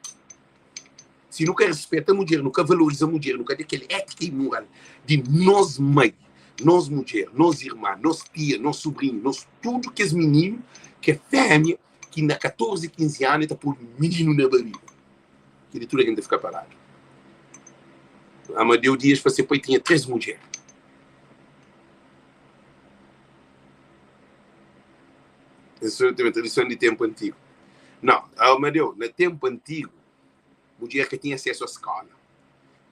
A: Si nu ka respeta mudjer, nu ka valoriza mudjer, nu ka da kel étika i moral di nos mai, nos mudjer, nos irma, nos tia, nos subrinhu, nos tudu kes mininu ki é fémia ki na 14, 15 anu e ta poi mininu na bariga. Kel-li tudu algen ta fika paradu. Amadeu Dias fla se pai tinha 3 mudjer. Isso tem tradição de tempo antigo. Não, Amadeu, na tempo antigo, mudjer ka tinha asesu a skola,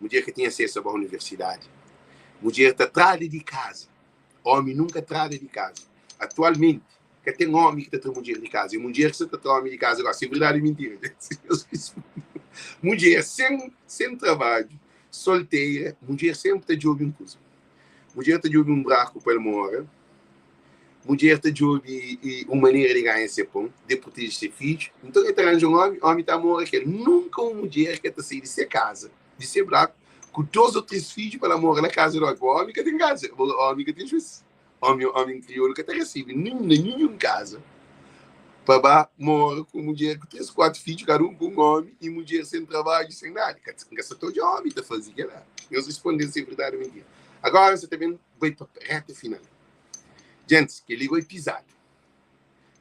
A: mudjer ka tinha asesu a ba universidadi, mudjer ta trada di kaza, omi nunka trada di kaza. Atualmenti, ka ten omi ki ta tra mudjer di kaza, é mudjer ki sa ta tra omi di kaza. Agora, se é verdadi ou mentira, mudjer sen, sen trabadju, solteira, mudjer senpri ta djobe un kuza. Mudjer ta djobe un braku pa el mora, Mudjer ta djobe un manera di ganha se pon, di proteje se fidju. Nton, el ta ranja un ómi, ómi ta amora ku el. Nunka un mudjer ka ta sai di se kaza, di se braku, ku dôs ô três fidju pa el amora na kaza di ómi. Pabia ómi ka ten kaza, ómi ka ten juís. Ómi, ómi kriolu ka ta resebe nin na ninhun kaza pa ba mora ku mudjer ku três, kuatu fidju, kada un ku un ómi, i mudjer sen trabadju, sen nada. N ka sa ta odja ómi ta faze kel-la. Nhos responde-m si é verdadi ô mintira. Agóra, N sa ta ben bai pa reta final. Gentis, kel-li goi pizadu.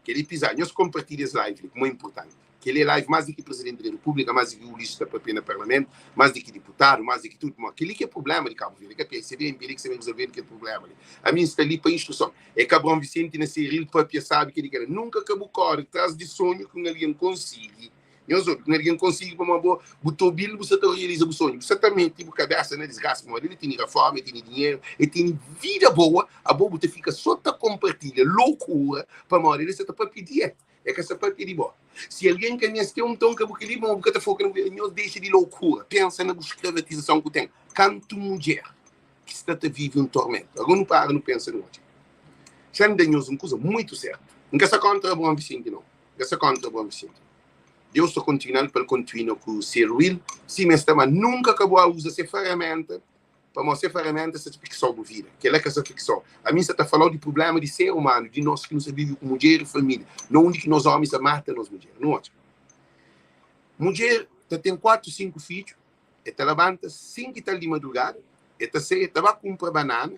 A: Kel-li pizadu. Nhos konpartilha es live li, kuma é inpurtanti. Kel-li é live más di ki Presidenti di Repúblika, más di ki Ulisses ta papia na Parlamentu, más di ki diputadu, más di ki tudu. Pamodi kel-li ki é prubléma di Kabu Verdi. É ka PSB, MPD ki sta ben rezolve-nu kel prubléma li. Ami N sta li pa instruson. É ka Abraão Vicente na Seril papia sabi kel-li kel-la. Nunka ka bu kóre tras di sonhu ki un algen konsigi. Nhos obi, un algen konsigi pamodi bo bu ta obi-l, bu sta ta realiza bu sonhu. Bu sta ta mete bu kabésa na disgrasa pamodi el tene reforma, el tene dinheru, el tene vida boa, abo bu ta fika so ta konpartilha lokura pamodi el sta ta papia di el, el ka sta papia di bo. Si algen ka meste un ton ka bu kel-li, pamodi bu ka ta foka na bu vida. Nhos dexa di lokura, pensa na bu skravatizason ku ten. Kantu mudjer ki sta ta vive un tormentu. Agora nu para nu pensa nu odja. Xa N da nhos un kuza muitu sertu. N ka sta kontra Abraon Vicente nau. N ka sta kontra Abraon Vicente. Deus ta kontinua-l pa el kontinua ku se ruil sima es sta, má nunka ka bu uza se feraménta, pamodi se feraménta sta ta fiksa-u bu vida. Kel-la ka sta fiksa-u. Ami N sta ta fala-u di prubléma di ser umanu, di nos ki nu sta vive ku mudjer i família, na undi ki nos ómis ta mata nos mudjer. Nu odja. Mudjer ta ten kuatu, sinku fidju, el ta labanta sinku i tal di madrugada, el ta sai, el ta ba kunpra banana,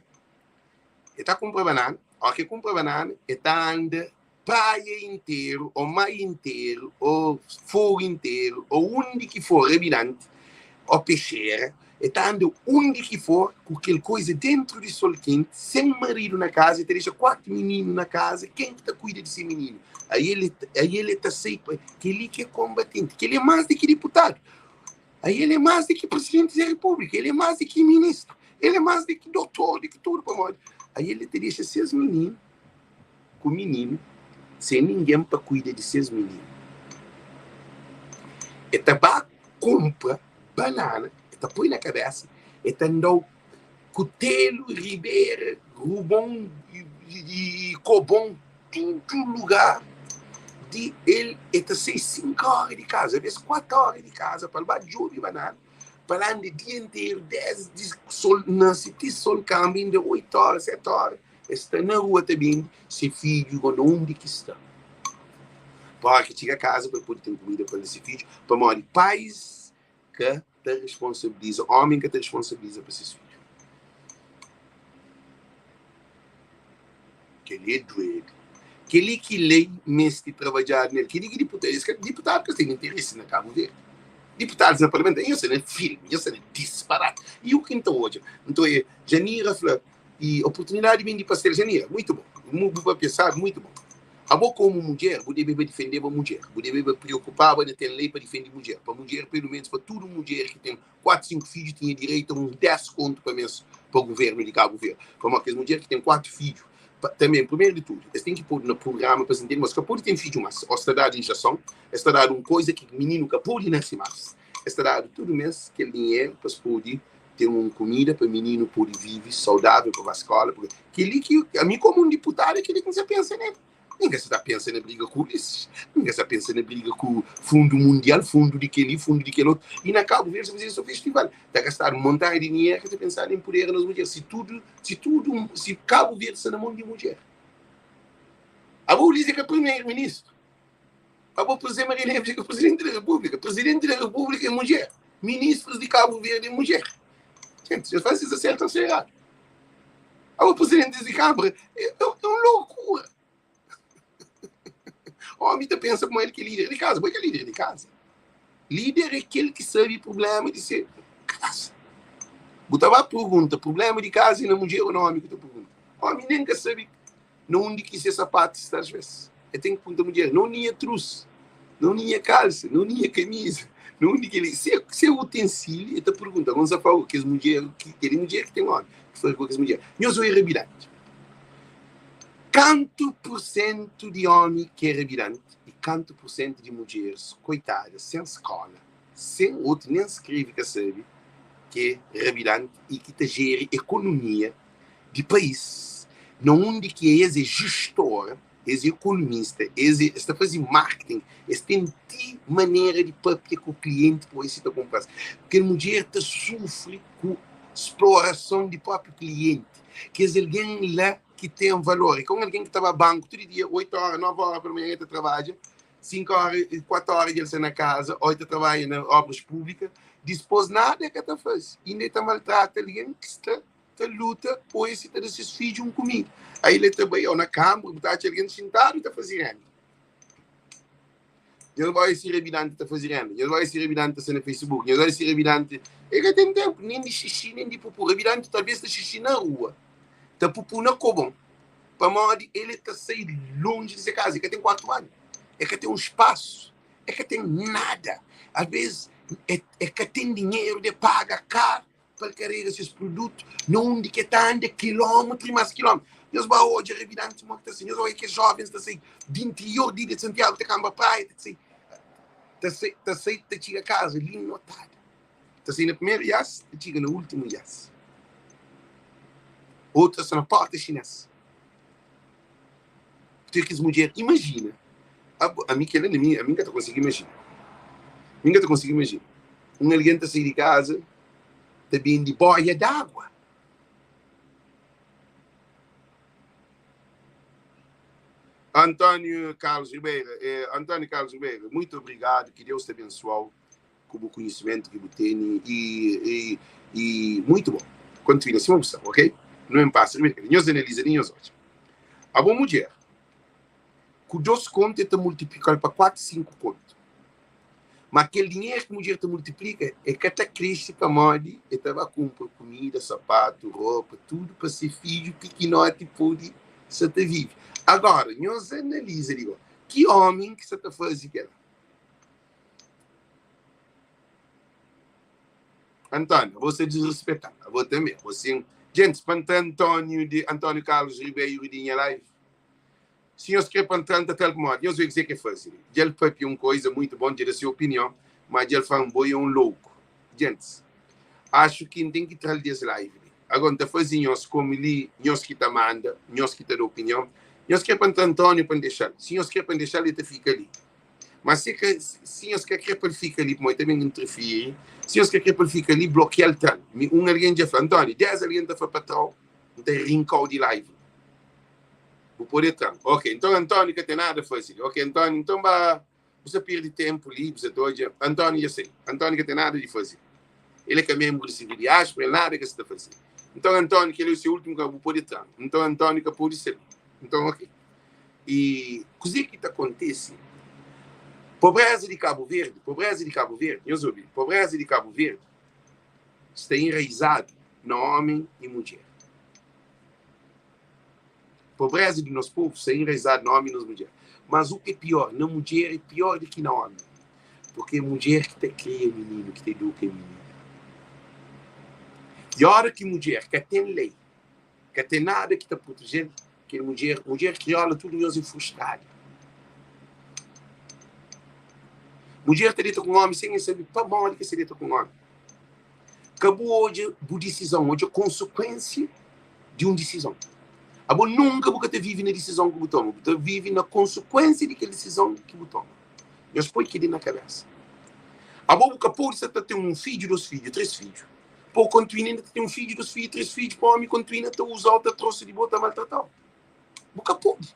A: el ta kunpra banana, óra ki el kunpra banana, el ta anda praia interu, ô mar interu, ô fogu interu, ô undi ki for, rabidanti, ô pexera, E ta anda undi ki for ku kel koiza dentru di sol kenti, sen maridu na kaza, e ta dexa 4 mininu na kaza, ken ki ta kuida di se mininu? Aí el aí el ta sai pa kel-li ki é konbatenti, kel-li é más di ki diputadu, aí el é más di ki presidenti di repúblika, el é más di ki ministru, el é más di ki dotor, di ki tudu, pamodi aí el ta dexa ses mininu ku mininu sen ningen pa kuida di ses mininu. E ta ba kunpra banana, e ta poi na kabesa, e ta anda-u kutelu, ribera, rubon i kobon, tudu lugar di el. E ta sai 5 ora di kaza, abes 4 ora di kaza pa el ba djobe banana, pa el anda dia interu, desdi sol nase ti sol kanba, inda 8 ora, 7 ora, E sta na rua ta bende se fidju go na undi ki sta. Pa ora ki txiga kaza pa el pode ten kumida pa el da se fidju, pamodi pais ka ta responsabiliza, omi ka ta responsabiliza pa ses fidju. Kel-li é duedu. Kel-li ki lei meste trabadjadu nel. Kel-li ki diputadu, es ka diputadu ka ten interesi na Kabu Verdi. Diputadus na parlamentu, nhos sta na filmi, nhos sta na disparati. I u ki N ta odja? N ta odja Janira fla, E oportunidadi ben di pastel Janira, muito bom. Bu papia sabi, muito bom. Abo komu mudjer, bu debe ba difendeba mudjer, bu debe ba priokupaba na ten lei pa difende mudjer, pa mudjer pelu menus pa tudu mudjer ki ten 4, 5 fidju tinha direitu a uns 10 kontu pa mes pa guvernu di Kabu Verdi. Pamodi kes mudjer ki ten 4 fidju pa tanbe, primeru di tudu, es ten ki podu na prugrama pa es ntende ma es ka pode ten fidju mas, o es ta dadu injeson, es ta dadu un koiza ki mininu ka pode nase mas, es ta dadu tudu mes kel dinheru pa es pode ten un kumida pa mininu pode vive saudável pa ba skola porque kel-li ki ami komu un diputadu é kel-li ki N sa pensa nel. Ninga sa ta pensa na briga ku Ulisses, ninga sa pensa na briga ku fundu mundial, fundu di kel-li, fundu di kel otu. I na Kabu Verdi sa fazedu so festival, ta gastadu un montanha di dinheru ka ta pensadu em pudera nos mudjer. Si tudu, si tudu, si Kabu Verdi sta na mon di mudjer. Abo Ulisses é ka primeru-ministru. Abo José Maria Neves é ka presidente da República. Presidente da República é mulher. Ministros de Cabo Verde é mulher. Gente, já faz isso certo ou errado. Abo presidente de Câmara é, é, é uma loucura. Homem tá pensa como ele que é líder de casa. Como é que é líder de casa? Líder é aquele que sabe problema de ser casa. Botava pergunta, problema de casa e na mulher ou na homem que te pergunta. Homem nem que sabe Na undi ki se sapatu sta asves el ten ki punta mudjer, na undi nha trus, na undi nha kalsa, na undi nha kamiza, na undi kel-li. Se se utensíliu, el ta pergunta. Gon sa fla kes mudjer ki kel mudjer ki ten ómi ki fla ku kes mudjer, nhos oi rabidanti. Kantu pursentu di ómi ki é rabidanti i kantu pursentu di mudjeris koitadas sen skóla, sen otu nen skrebe ka sabe ki é rabidanti i ki ta jeri ekonomia di país na undi ki es é gestor, es é ekonomista, es é, es ta faze marketing, es ten ti manera di papia ku klienti pa oji si ta kunpra-s. Kel mudjer ta sufri ku splorason di própi klienti, kes algen la ki ten valor. É ka un algen ki ta ba banku tudu dia, 8 óra, 9 óra pa manhan el ta trabadja, 5 óra, 4 óra dja el sta na kaza, ô el ta trabadja na obras públika, dispôs nada el ka ta faze, inda el ta maltrata algen ki sta ta luta poi si ta da ses fidju un kumida. Aí ele ta bai ou na kambra, bu ta atxa algen xintadu ta faze renda. Nhos bai si rabidante ta faze renda, nhos bai si rabidante ta sta na Facebook, nhos bai si rabidante. E ka ten tempu nen di xixi nen di pupu. Rabidante talvez ta xixi na rua, ta pupu na kobon, pamodi ele ta sai lonji di se kaza, e ka ten kuartu banhu, e ka ten un spasu, e ka ten nada. Às vezes e, e ka ten dinheru de paga karu pa el karega ses produtu na undi ki el ta anda kilómetru i más kilómetru. Nhos ba odja rabidantis modi ki ta sai. Nhos odja kes jóvens ta sai di interior di ilha di Santiagu ta kanba praia, ta sai, ta sai, ta sai, ta txiga kaza li notadu. Ta sai na primeru ias, ta txiga na últimu ias. Otu ta sta na porta xinês. Ten kes mudjer, imajina, ami kel-la na mi, ami N ka ta konsigi imajina. Mi N ka ta konsigi imajina. Un algen ta sai di kaza ta bende boia d'água. António Carlos Ribeiro, eh, António Carlos Ribeiro, muito obrigado, que Deus te abençoe ku bu conhecimento que bu tene e, e, e muito bom. Continua sima bu sta, ok? Não em passa, nhos analisa di nhos odja. A bo mudjer, ku dos kontu e ta multiplikal pa 4, 5 kontu. Ma kel dinheru ki mudjer ta multiplika, e ka ta krese pamodi e ta ba kunpra kumida, sapatu, ropa, tudu pa se fidju pikinoti pode sa ta vive. Agora, nhos analiza di go, ki omi ki sa ta faze kel-la? António, abo sa disrespeta-m, abo tanbe, abo sin. Gentis, pa ntra António di António Carlos Ribeiro di nha live, Si nhos kre pa N tra, N ta tra-l pamodi nhos obi kuzê ki el faze li. Dja el pâpia un koiza muitu bon, dja da se opinion, má dja el fla-m, Bo é un louku. Gentis, axu ki N ten ki tra-l di es live li. Agora, N ta faze nhos komu li, nhos ki ta manda, nhos ki ta da opinion. Nhos kre pa N tra Antóniu pa N dexa-l? Si nhos kre pa N dexa-l, el ta fika li. Má si ka, si nhos ka kre pa el fika li, pamodi el ta ben interfiri, si nhos ka kre pa el fika li, blokia-l, tra-l. Mi, un algen dja fla, Antóniu, des algen ta fla pa tra-u, N ta rinka-u di live. Bu pode tra-m. Ok, nton António ka ten nada faze li. Ok, António, nton ba, bu sta perde ténpu li, bu sta ta odja. António dja sai. António ka ten nada di faze. El é ka ménbru di Sirvi Diáspora, el nada ka sta ta faze. Nton António, kel-li é se últimu ka, bu pode tra-m. Nton António ka pode sai. Nton, ok. E kuzê ki ta kontise? Pobréza di Kabu Verdi, pobréza di Kabu Verdi, nhos obi, pobréza di Kabu Verdi sta enraizadu na ómi i mudjer. Pobreza di nos povu sta enraizadu na omi i nos mudjer. Mas u ki é pior, na mudjer é pior di ki na omi. Purki é mudjer ki ta kria mininu, ki ta eduka mininu. I ora ki mudjer ka ten lei, ka ten nada ki ta proteje-l, kel mudjer, mudjer kriola tudu nhos é frustradu. Mudjer ta deta ku un omi sen el sabe pamodi ki el sta deta ku un omi. Ka bu odja bu disizon, odja konsekuensia di un disizon. Abo nunka bu ka ta vive na disizon ki bu toma, bu ta vive na konsekuensia di kel disizon ki bu toma. Nhos poi kel-li na kabésa. Abo bu ka pode sta ta ten un fidju, dos fidju, três fidju, pa bu kontinua inda ta ten un fidju, dos fidju, três fidju, pa ómi kontinua ta uza-u, ta trosa di bo, ta maltrata-u. Bu ka pode.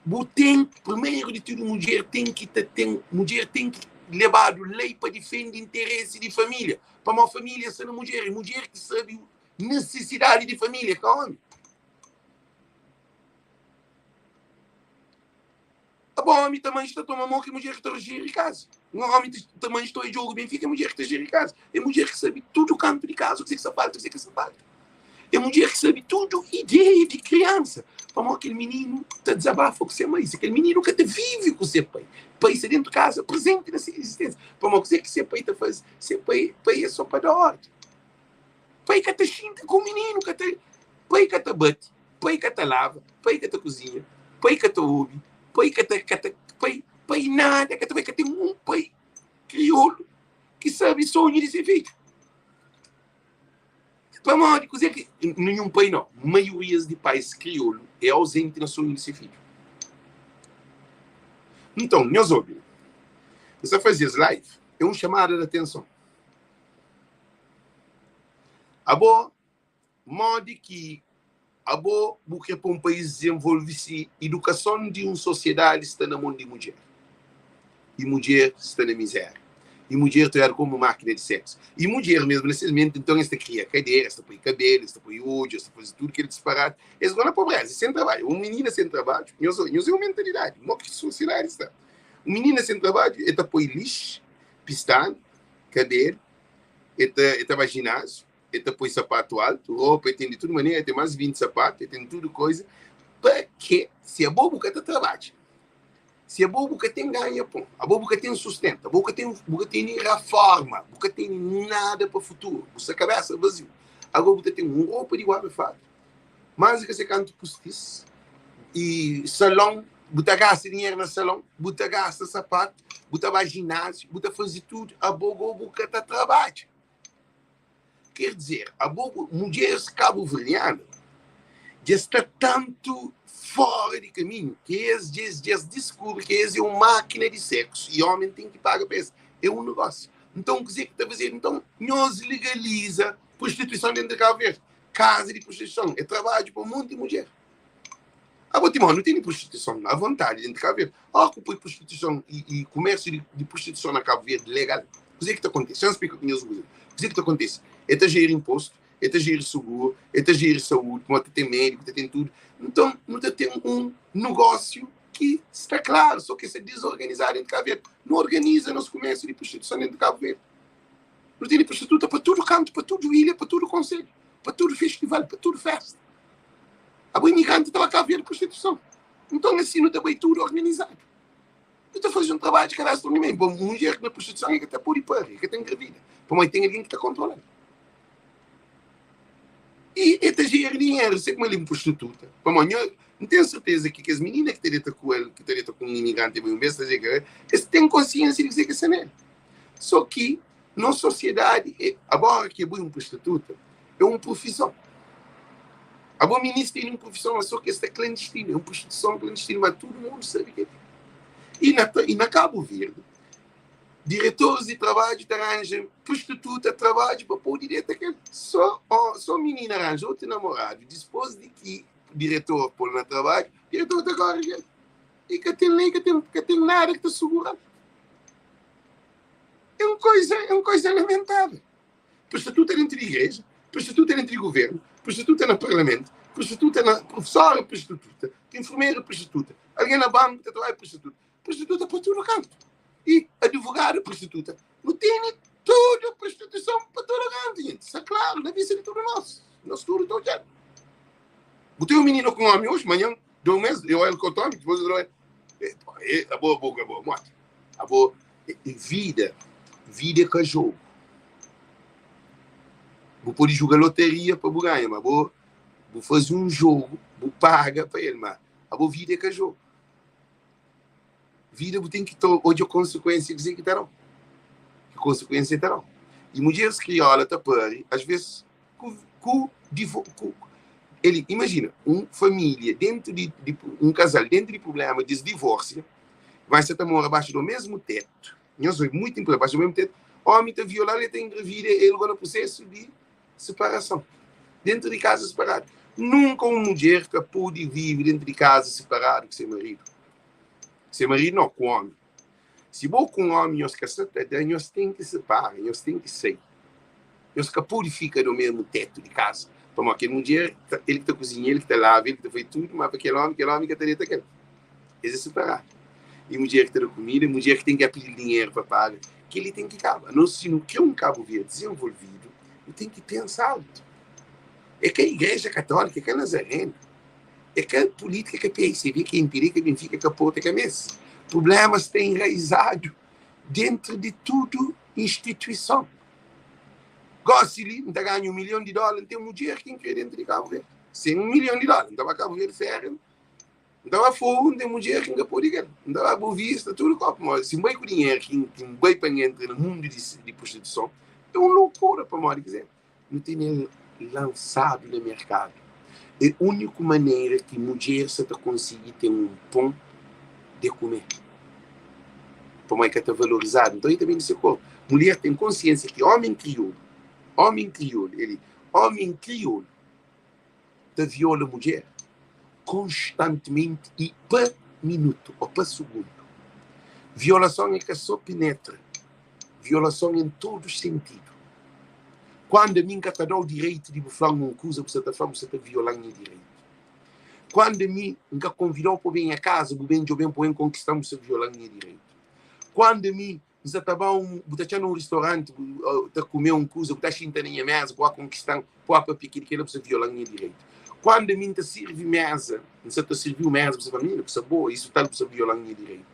A: Bu ten, primeru di tudu, mudjer ten ki ta ten, mudjer ten ki lebadu lei pa difende interesi di família, pamodi família sta na mudjer, é mudjer ki sabe nisisidadi di família, ka ómi. Abo ómi ta manxe ta toma mô ki mudjer ki ta jiri kaza. Un ómi ta manxe ta oi djogu Benfika, é mudjer ki ta jiri kaza. É mudjer ki sabe tudu kantu di kaza, kuzê ki sta falta, kuzê ki ka sta falta. É mudjer ki sabe tudu ideia di kriansa. Pamodi kel mininu ta dizabafa ku se mai. Se kel mininu ka ta vive ku se pai, pai sta dentu kaza prezenti na se izistensia. Pamodi kuzê ki se pai ta faze? Se pai, pai é sô pa da órdi. Pai ka ta xinti ku mininu, ka ta, pai ka ta bati, pai ka ta lava, pai ka ta kuzinha, pai ka ta obi, pai ka ta, ka ta, pai, pai nada ka ta bai, ka ten un pai kriolu ki sabe sonhu di se fidju. Pamodi kuzê ki ninhun pai não, maiorias di pais kriolu é ausenti na sonhu di se fidju. Nton, nhos obi, N sta faze es live, é un chamada di atenson. Abo, modi ki abo bu kre pa un país dizenvolve si idukason di un sosiedadi sta na mon di mudjer i mudjer sta na mizéria i mudjer ta odjadu komu mákina di seksu i mudjer mesmu na ses menti nton es ta kria kadera es ta poi kabelu es ta poi odju es ta faze tudu kel disparati es go na pobreza sen trabadju un minina sen trabadju nhos nhos é un mentalidadi mo ki sosiedadi sta un minina sen trabadju e ta poi lixu pistana kabelu e ta e ta ba jináziu, e ta poi sapatu altu, ropa e ten di tudu manera, e ten más di 20 sapatu, e ten tudu koiza, pa ke? Si abo bu ka ta trabadja, si abo bu ka ten ganha pon, abo bu ka ten sustenta, abo bu ka ten bu ka tene raforma, bu ka tene nada pa futuru, bu sta kabesa vaziu, ago bu ta ten un ropa di guarda fartu, Más di ki se kantu pustis i salon, bu ta gasta dinheru na salon, bu ta gasta sapatu, bu ta ba jináziu, bu ta faze tudu, abo go bu ka ta trabadja. Ker dizer, abo mudjeris kabuverdianu dja sta tantu fora di kaminhu ki es dja es diskubri ki es é un mákina di seksu i ómi ten ki paga pa es. É un negósiu. Nton kuzê ki ta fazedu? Nton nhos legaliza prostituison dentru di Kabu Verdi. Kaza di prostituison é trabadju pa monti mudjer. Abo Timó, nu tene prostituison à vontadi dentru di Kabu Verdi. Ó ku poi prostituison i, i kumérsiu di, di prostituison na Kabu Verdi legal, kuzê ki ta kontise? Xa N splika ku nhos un kuza. Kuzê ki ta kontise? E ta jeri inpostu, e ta jeri suguru, e ta jeri saúdi, pamodi ta ten médiku, ta ten tudu. Nton, nu ta ten un nogósiu. ki sta klaru, so ki sta dizorganizadu dentu Kabu Verdi. Nu organiza nos kumérsiu di prostituison dentu Kabu Verdi. Nu tene prostituta pa tudu kantu, pa tudu ilha, pa tudu konselhu, pa tudu festival, pa tudu festa. Abo imigranti ta ba Kabu Verdi prostituison. Nton asi nu ta bai tudu organizadu. Nu ta faze un trabadju kabesa di un Bo mudjer na prostituison e ka ta pode pari, e ka ta engravida, pamodi ten algen ki ta kontrola-l. I e ta jeri dinheru, se kuma li un prostituta. Pamodi nho, N ten serteza ki kes minina ki ta deta ku el, ki ta deta ku un imigranti bai un bes, ta dze ke es ten konsiensia di kuzê ki es sta nel. So ki nos sosiedadi e, agora ki abo é un prostituta, é un profison. Abo minis tene un profison, ma so ki es sta klandistinu, é un prostituson klandistinu, ma tudu mundu sabe kel-li. I na, i na Kabu Verdi, diretoris di trabadju ta ranja prostituta trabadju pa pode deta kel. So, so minina ranja otu namoradu dispos di ki diretor pô-l na trabadju, diretor ta kore kel. I ka ten lei, ka ten, ka ten nada ki ta sugura-l. É un koiza, é un koiza lamentável. Prostituta dentro di igreja, prostituta dentro di governo, prostituta na parlamento, prostituta na professora prostituta, enfermeira prostituta, alguém na banco ta trabalha prostituta, prostituta pa tudo canto. E advogado prostituta. Nu tene tudo prostituição pa tudo canto, gente. Está claro, na vista de tudo nós. Nós tudo tá olhando. Botei um menino com homem hoje, manhã, dou um mês, eu olho com o Tommy, depois eu dou. A boa, boa, boa, morte. A boa. Vida, vida é ka jogo. Bu pode joga loteria pa bu ganha, mas bu, bu faze um jogo, bu paga pa el, mas a bo vida é ka jogo. Vida bu tem ki odja konsekuensia ki ki ta dau. Ki konsekuensia ta dau. E mudjeres kriola ta pari, às vezes, ku, ku, ku ele, imagina, um família dentro de, de um casal dentro de problema de divórcio, vai se ta mora abaixo do mesmo teto. Nhos oi, muito importante, abaixo do mesmo teto. Homem ta violar, ele ta engravida, ele agora no processo de separação. Dentro de casa separado. Nunca uma mulher que pode viver dentro de casa separado com seu marido. Seu marido não, com homem. Se bo com homem, nhos ka sa ta da, nhos tem que separa, nhos tem que sair. Nhos ka pode fica no mesmo teto de casa. Pamodi aquele mulher, ele que ta cozinha, ele que ta lava, ele que ta faz tudo, mas para aquele homem que ta deita aquele. Es é separado. E mulher que ta da comida, mulher que tem que pedir dinheiro para pagar, que ele tem que acabar. Nós, se não quer um Cabo Verde desenvolvido, eu tenho que pensar alto. É que a Igreja Católica, é que a Nazareno, é que a política, que a PICB, que a MPD, que a Benfica, que a Porto, que a MES. Problemas têm enraizado dentro de tudo instituição. Gosto ali, não ganha 1 milhão de dólares, não tem mulher que quer dentro de Cabo Verde. Sem 1 milhão de dólares, não vai Cabo Verde férias. Não vai fogo, não tem mulher que não pode ganhar. Não vai Boa Vista, tudo copo. Mas se vai com dinheiro que, que vai para entrar no mundo de, de prostituição, é uma loucura para modo dizer. Não tem nem lançado no mercado. É a única maneira que mulher se tá conseguir ter um pão de comer. Para mãe que está valorizado. Então, ele também disse, mulher tem consciência que homem crioulo, ele, homem crioulo, ta viola mulher constantemente e pa minuto ou pa segundo. Violação é que só penetra. Violação em todos os sentidos. Quando a mim ka ta dá o direito de falar uma coisa, você está falando, você está violando o direito. Quando a mim nunca convidou para bem a casa, bu bem bem para conquistar, você violando o direito. Quando a mim você tá bom, você tá num restaurante, tá comer uma coisa, você tá xinta na minha mesa, para conquistar, para piquir que você violando o direito. Quando a mim tá serve mesa, você tá serviu mesa, você fala, menina, você boa, isso tá você violando o direito.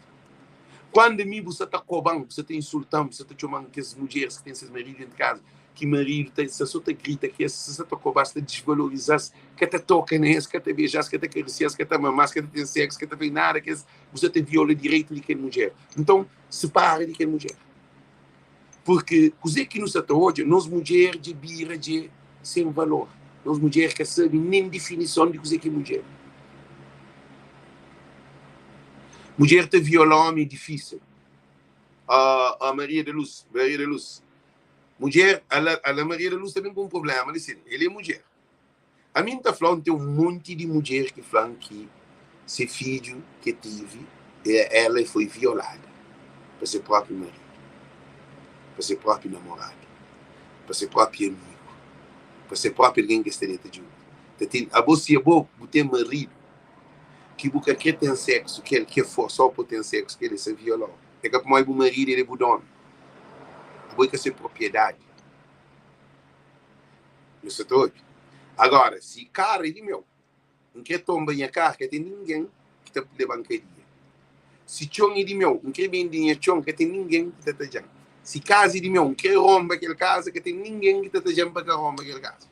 A: Quando a mim você tá cobrando, você tá insultando, você tá chamando que as mulheres que têm seus maridos dentro de casa, que marido tem, se só te grita, que se você tá cobrando, você desvaloriza, que te toca nesse, que te beija, que te acaricia, que te mamar, que te tem sexo, que te faz nada, que você te viola o direito de aquela mulher. Então, separa de aquela mulher. Porque, o que nos está hoje, nós mulheres de bira de sem valor. Nós mulheres que sabem nem definição de que é mulher. Mulher te viola homem é difícil. A, a Maria da Luz, Maria da Luz. Mulher, a, a Maria da Luz também com um problema, ele é mulher. A mim tá falando tem um monte de mulher que falam que seu filho que tive, ela foi violada por seu próprio marido, por seu próprio namorado, por seu próprio amigo, por seu próprio alguém que está dentro junto. A você é bom, tem marido. ki bu ka kre ten seksu ku el, ki e forsa-u pa bu ten seksu ku el, e sa viola-u. É ka pamodi bu maridu el é bu donu. Abo é ka se propriedadi. Nu sa ta obi? Agora, si karu é di meu, N kre tonba nha kar, ka ten ningen ki ta leba-m kadia. Si txon é di meu, N kre bende nha txon, ka ten ningen ki ta tadja-m. Si kaza é di meu, N kre ronba kel kaza, ka ten ningen ki ta tadja-m pa ka ronba kel kaza.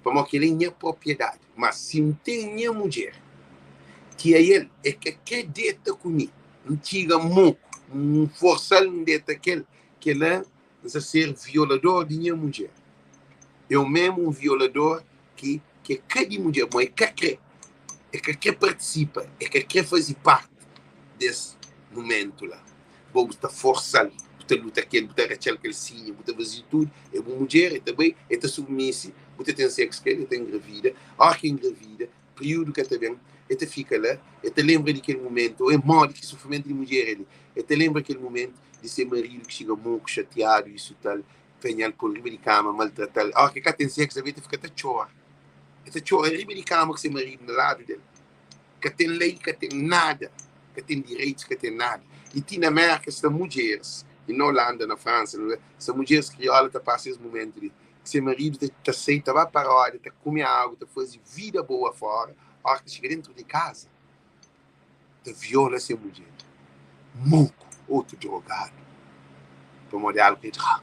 A: Pamodi kel-li é nha propriedadi. Má si N ten nha mudjer, ki ael é ka kre deta ku mi, N txiga moku, N forsa-l N deta ku el, kel-la N sta ser violador di nha mudjer. Eu memu un violador ki ki é ka di mudjer, ma é ka kre, é ka kre partisipa, é ka kre faze parti des mumentu la. Bo bu ta forsal, bu ta luta kel, bu ta ratxal kalsinha, bu ta faze tudu, é bu mudjer, é ta bai, é ta submisi, bu ta ten seksu ku el, é ta engravida, óra ki engravida, periudu ka ta ben, é ta fika la, é ta lenbra di kel mumentu, ô é modi ki sufrimentu di mudjer é li, é ta lenbra kel mumentu di se maridu ki txiga moku, xatiadu, isu tal, panha-l, pô-l riba di kama, maltrata-l. Óras ki el ka ten séksu, el ta fika ta txora. El ta txora riba di kama ku se maridu na ladu di el. Ka ten lei, ka ten nada, ka ten direitus, ka ten nada. I ti na Mérka sta mudjeris, i na Olanda, na Fransa, sta mudjeris krióla ta pasa es mumentu li. Se maridu ta, ta sai, ta ba pa roda, ta kume agu, ta faze vida boa fóra. Óras ki txiga dentu di kaza, ta viola se mudjer moku otu drogadu pamodi alku é droga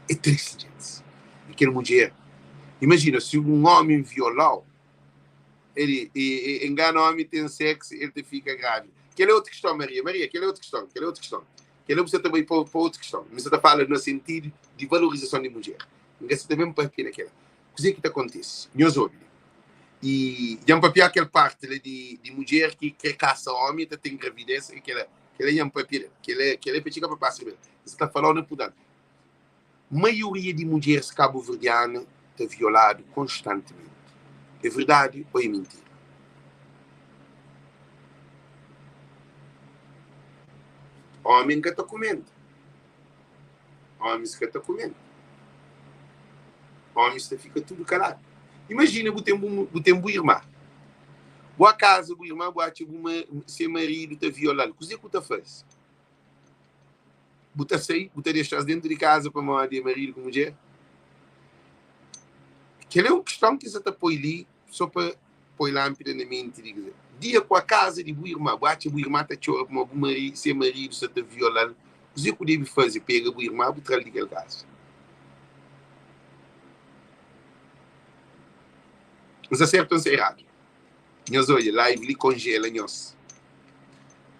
A: é tristi djentis e kel mudjer imajina si un omi violau el e engana omi ten sexo el ta fika grávida kel é otu kiston Maria Maria kel é otu kiston kel é otu kiston kel la bu sa ta bai pa otu kiston mi sa ta fala na sentidu di valorizason di mudjer N ka sa ta ben papia na kel Kuzê ki ta kontise? Nhos obi li. I dja N papiá kel párti la di, di mudjer ki krê kasa ómi, ta ten gravidez, i kel-la, kel-la dja N papia del. Kel-la, kel-la é pa txiga pa pasa riba el. N sa ta fala-u na purdanti. Maioria di mudjeris kabuverdianu ta violadu konstantimenti. É verdadi ô é mintira? Ómi ka ta kumenta. Ómis ka ta kumenta. Ómis ta fika tudu kaladu. Imajina bu ten bu, bu ten bu irma. Bu a kaza bu irma, bu atxa bu ma, se maridu ta viola-l. Kuzê ku ta faze? Bu ta sai, bu ta dexa-s dentu di kaza pamodi é maridu ku mudjer? Kel é un kiston ki sa ta poi li so pa poi lanpida na menti di kuzê. Dia ku a kaza di bu irma, bu atxa bu irma ta txora pamodi bu mari, se maridu sa ta viola-l, kuzê ku debe faze? Pega bu irma bu tra-l di kel kaza. N sta sertu o N sta eradu? Nhos odja, live li konjela nhos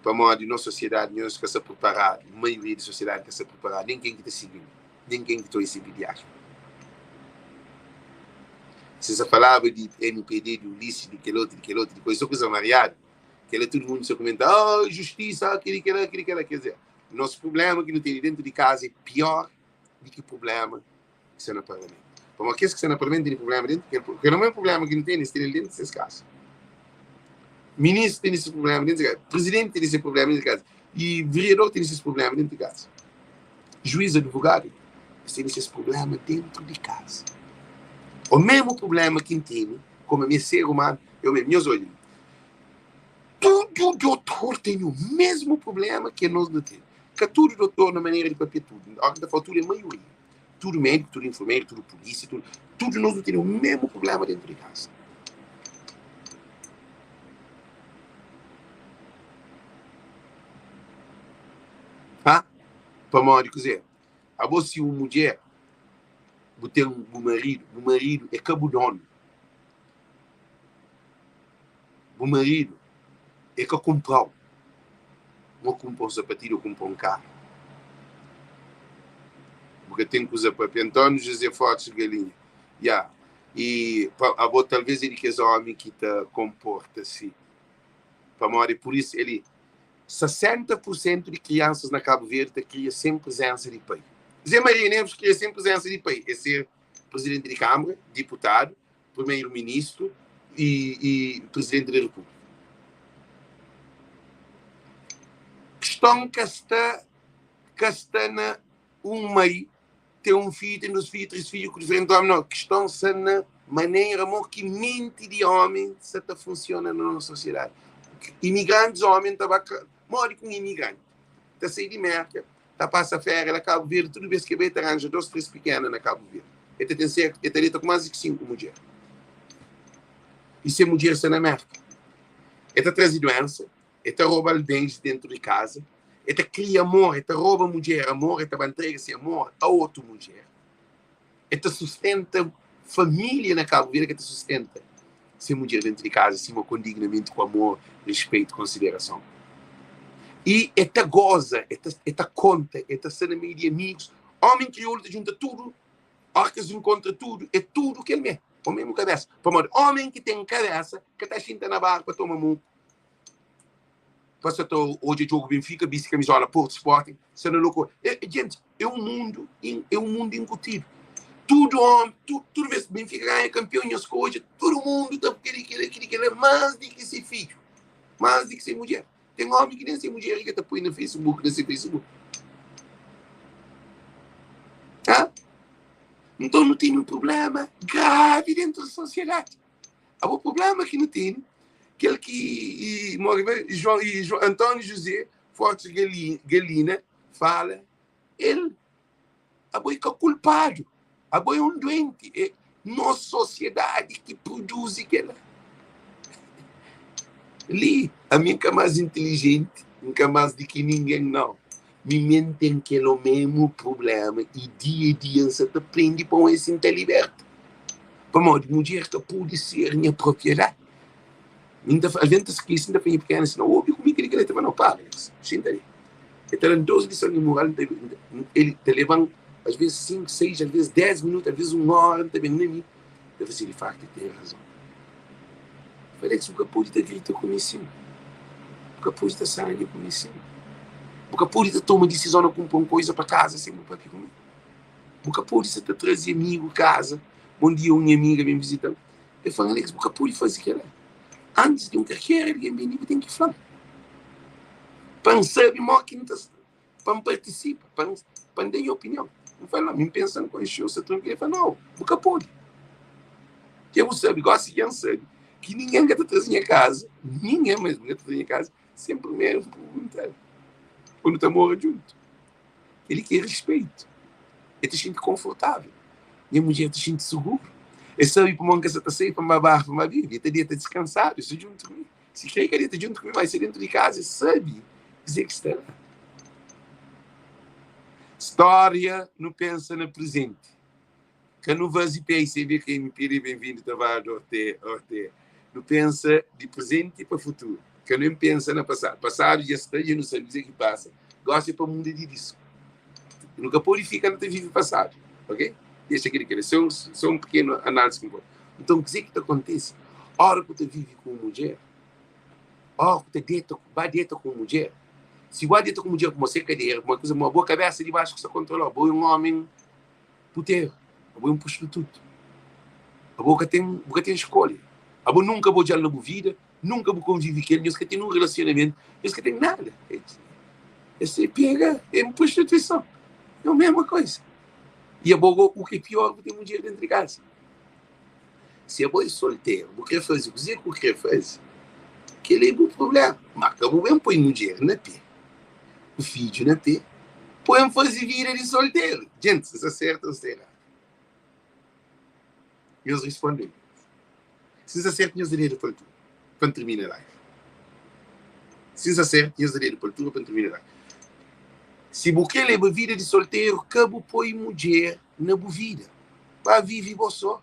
A: pamodi nos sosiedadi nhos ka sta purparadu, maioria di sosiedadi ka sta purparadu, nen ken ki ta sigi-m. Nen ken ki ta oise di diáspora. Si sa falaba di MPD, di Ulisses, di kel otu, di kel otu, di koisa, so kuza mariadu, kela tudu mundu sa kumenta, oh, justisa, ah, kili, kela, kili, kela. Ker dizer, nos prublema ki nu tene dentu di kaza é pior di ki prublema ki sta na parlamentu. Pamodi kes ki sta na parlamentu tene prublema dentu, kel, kel mesmu prublema ki nu tene, es tene dentu di ses kaza. Ministru tene ses prublema dentu di kaza, prizidenti tene se prublema dentu di kaza, i vereador tene ses prublema dentu di kaza. Juiz, advogadu, es tene ses prublema dentru di kaza. O mesmu prublema ki N tene, komu ami é ser umanu, eu mesmu. Nhos odja li, tudu dotor tene o mesmu prublema ki anos nu tene. Ka tudu dotor na manera di papia tudu, óras ki N ta fala tudu é maioria. Tudu médiku, tudu enfermeru, tudu pulísia, tudu, tudu nos nu tene o mesmu prublema dentru di kaza. Ha? Pamodi kuzê? Abo si un mudjer bu ten bu maridu, bu maridu é ka bu donu. Bu maridu é ka kunpra-u. Mo kunpra un sapatilha ô kunpra un karu. Bu ka ten kuza papia. António José Fortes Galinha, Ya. I pa abo talvês é di kes ómi ki ta konporta si. Pamodi pur isu el li. 60 pur sentu di kriansas na Kabu Verdi ta kria sen prizensa di pai. Zé Maria Neves kria sen prizensa di pai. El ser prizidenti di Kanbra, diputadu, primeru ministru i, i prizidenti di Repúblika. Kiston ka sta, ka sta na un mai ten un fidju, ten dus fidju, tris fidju ku diferenti omi, nau. Kiston sta na. Manera mo ki menti di omi sa ta funsiona na nos sosiedadi. Imigrantis omi ta ba modi ki un imigranti ta sai di Merka ta pasa féria la Kabu Verdi tudu bes ki e bai ta ranja dos tres pikena na Kabu Verdi e ta ten serka e ta deta ku mas di ki 5 mudjer i se mudjer sta na Merka e ta traze duensa e ta roba-l bens dentu di kaza e ta kria amor e ta roba mudjer amor e ta ba ntrega se amor a otu mudjer E ta sustenta família na Kabu Verdi, ka ta sustenta se mudjer dentu di kaza sima kondignamenti ku amor, rispeitu, konsiderason. I e ta goza, e ta, e ta konta, e ta sta na meiu di amigus. Omi kriolu ta djunta tudu, ora ki es inkontra tudu, é tudu kel mé, o mesmu kabesa. Pamodi omi ki ten kabesa ka ta xinta na bar pa toma moku. Pa sa ta odja djogu Benfica, bisti kamizola Porto Sporting, sta na lokura. E, gente, é um mundo, é um mundo incutido. Tudo homem, tu, tudo vez Benfica ganha campeão, nhos ka odja, tudo mundo ta kiri kiri kiri kiri mais di ki se fidju, mais di ki se mulher. Tem homem que nem se mulher que ta põe na Facebook, na se Facebook. Tá? Então não tem um problema grave dentro da sociedade. Abo problema ki nu tene, kel ki more João, e João, António José Fortes Galina fala, el abo é ka kulpadu, abo é um doente, é nos sociedade ki produzi kela. Li, ami ka mais inteligente, nka mais di ki ninguém não. Mi men ten kel o mesmo problema e dia a dia nsa ta prende pa un si nta liberta. Pamodi mudjer ka pode ser nha propriedade. Mi nta fla, algen ta skese, nta fla nha pikena si, obi ku mi keli keli, el ta fla, no, para, xinta li. El ta dan 2 lison di moral, el ta leban às vezes 5, 6, às vezes 10 minutu, às vezes 1 hora, nta ben na mi, nta fla si, di facto el ten razon. Falex, bu ka pode ta grita ku mi sin. Bu ka pode ta sanha ku mi sin. Bu ka pode ta toma disizon na kunpra un koiza pa kaza sen bu papia ku mi. Bu ka pode sa ta traze amigu kaza. Bon dia, un nha amiga ben vizita-m. El fla-m, Alex, bu ka pode faze kel-la. Antis di un kalker algen ben li, bu ten ki fla-m. Pa N sabe modi ki N ta sta, pa N partisipa, pa N pa N da nha opinion. N fla, mi N pensa N konxe-u, sta trankuilu. El fla, nau, bu ka pode. Dja bu sabe, gósi dja N sabe ki ningen ka ta traze nha kaza, ningen mesmu ka ta traze nha kaza, sen primeru N pergunta-l. Ô nu ta mora djuntu. Kel-li ki é rispeitu. El ta xinti konfortável. Nha mudjer ta xinti suguru. El sabe pamodi N ka sa ta sai pa N ba bar pa N ba bebe. El ta deta diskansadu, el sta djuntu ku mi. Si krê ka deta djuntu ku mi, má el sta dentu di kaza, el sabe kuzê ki sta la. Stória nu pensa na prezenti. Ka nu vazi pé i sebe ke MP de Benvindo Tavares Orte Orte. Nu pensa di prezenti pa futuru. Ka nu pensa na pasadu. Pasadu dja sta, dja nu sabe kuzê ki pasa. Gosi é pa muda di disku. Nu ka pode fika na ta vive pasadu. Ok? Dexa kel-li kel-li. Sô sô un pikenu análise ki N pode. Nton, kuzê ki ta kontise? Óra ku ta vive ku un mudjer, óra ku ta deta, ba deta ku un mudjer, si bu ba deta ku un mudjer ku se kadera, ku kuza, ma bo kabésa di baxu ki sta kontrola-u, bo é un ómi puteru, abo é un prostitutu, abo ka ten, bu ka ten skolha, abo nunka bu odjal na bu vida, nunka bu konvivi ku el, nhos ka ten un relasionamentu, nhos ka ten nada. Es se pega é un prostituison, é a mesma koisa. E abo go, u ki é pior, bu ten mudjer dentru di kaza. Si abo é solteru, bu kre faze kuzê ku kre faze, kel-li é bu prubléma. Má ka bu ben poi mudjer na pé, ku fidju na pé, poi-m faze vida di solteru. Djentis, N sta sertu ô N sta eradu? Nhos risponde-m. Si N sta sertu, nhos da dedu pa altura, pa N tirmina live. Si N sta sertu, nhos da dedu pa altura, pa N tirmina live. Si bu kre leba vida di solteru, ka bu poi mudjer na bu vida. Ba vive bo so.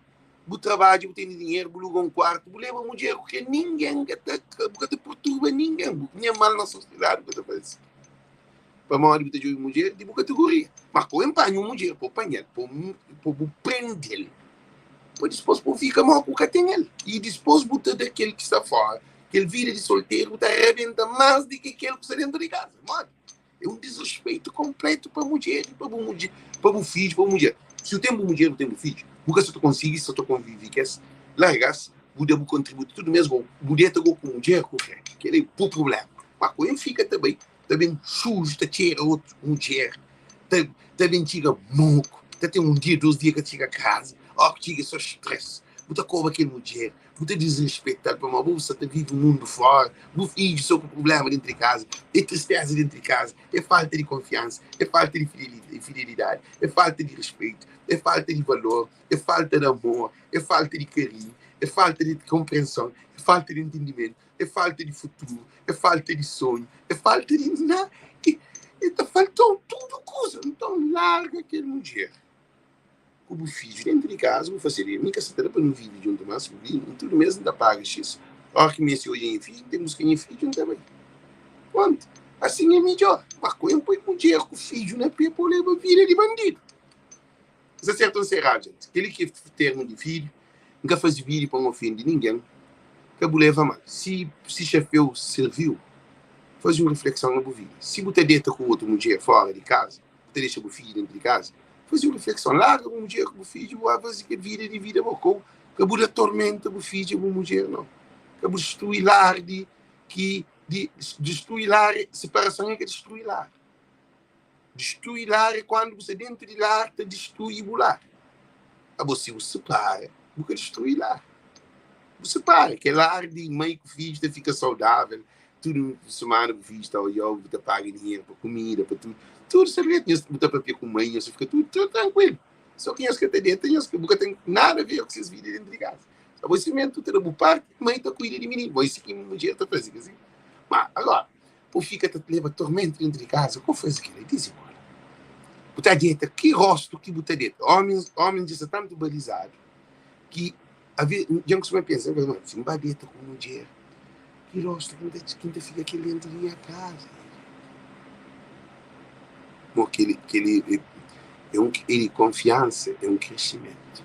A: Bu trabadja, bu tene dinheru, bu luga un kuartu, bu leba mudjer ku ke ningen ka ta, bu ka ta purturba ningen, bu nha mal na sosiedadi bu ka ta faze. Pamodi bu ta djobe mudjer di bu kategoria. Ma ka bu panha un mudjer pa bu panha-l, pa bu prende-l, pa dispos pa bu fika mau ku ka ten el. I dispos bu ta da kel ki sta fora, kel vida di solteru, bu ta rabenta mas di ki kel ku sta dentu di kaza. Modi? É un disrespeito kompletu pa mudjer i pa bu mudjer, pa bu fidju, pa bu mudjer. Si bu ten bu mudjer, bu ten bu fidju, bu ka sa ta konsigi sa ta konvivi ku es, larga-s, bu da bu kontributu tudu mes, bu deta go ku mudjer ku kre. Kel-la é bu prubléma. Ma ku N fika ta bai, ta ben suju, ta txera otu mudjer, ta ta ben txiga moku, ta ten un dia, dos dia ka txiga kaza, óki txiga é so stress. Bu ta koba kel mudjer, bu ta disrespeta-l pamodi bu sta ta vive mundu fora, bu fidju sta ku prubléma déntu di kaza, é tristéza déntu di kaza, é falta di konfiansa, é falta di fidelidadi, é falta di respetu, é falta di valor, é falta di amor, é falta di karinhu, é falta di konprenson, é falta di ntendimentu, é falta di futuru, é falta di sonhu, é falta di na e ta falta-u tudu kuza. Nton, larga kel mudjer ku bu fidju dentu di kaza, bu fase li. Mi ka sa ta da pa nu vive djuntu mas, bu vive tudu mes N ta paga xis. Ora ki meste odja nha fidju, N ten buska nha fidju, N ta bai. Prontu, asin é midjor. Ma ku N poi mudjer ku fidju na pe pa leba vida di bandidu. N sta sertu o N sta eradu, jenti? Kel-li ki é termu di vídiu. N ka faze vídiu pa N ofende ningen. Ka bu leva mal. Si si xafeu sirviu, faze un riflekson na bu vida. Si bu ta deta ku otu mudjer fora di kaza, bu ta dexa bu fidju dentu di kaza, faze un riflekson. Larga bu mudjer ku bu fidju, bu ba faze kel vida di vida bo. Ka ka bu da tormenta bu fidju bu mudjer, nau. Ka bu distrui lar di ki di distrui lar, siparason é ka distrui lar. Distrui lar é kuandu bu sta dentu di lar ta distrui bu lar. Abo si bu separa, bu ka distrui lar. Bu separa, kel lar di mai ku fidju ta fika saudavel, tudu semana bu fidju ta odjau, bu ta paga dinheru pa kumida, pa tudu. Tudu sta dretu, nhos bu ta papia ku mai, nhos ta fika tudu tudu trankuilu. So ki nhos ka ta deta, nhos bu ka ten nada a ver ku ses vida dentu di kaza. Abo si mentu ta da bu parti, mai ta kuida di mininu. Bo é si ki mudjer ta faze, ka si? Ma agora, Bu fika ta leba tormentu dentru di kaza, ko faze kila? Dizimola. Bu ta deta, ki rostu ki bu ta deta? Homens, homens dja sta tantu balizadu ki ave, dja N kustuma pensa, N fla, si N ba deta ku mudjer, ki rostu ki N ta, ki N ta fika kel dentru di nha kaza? Mo keli, keli é, é un, e konfiansa é un kresimentu.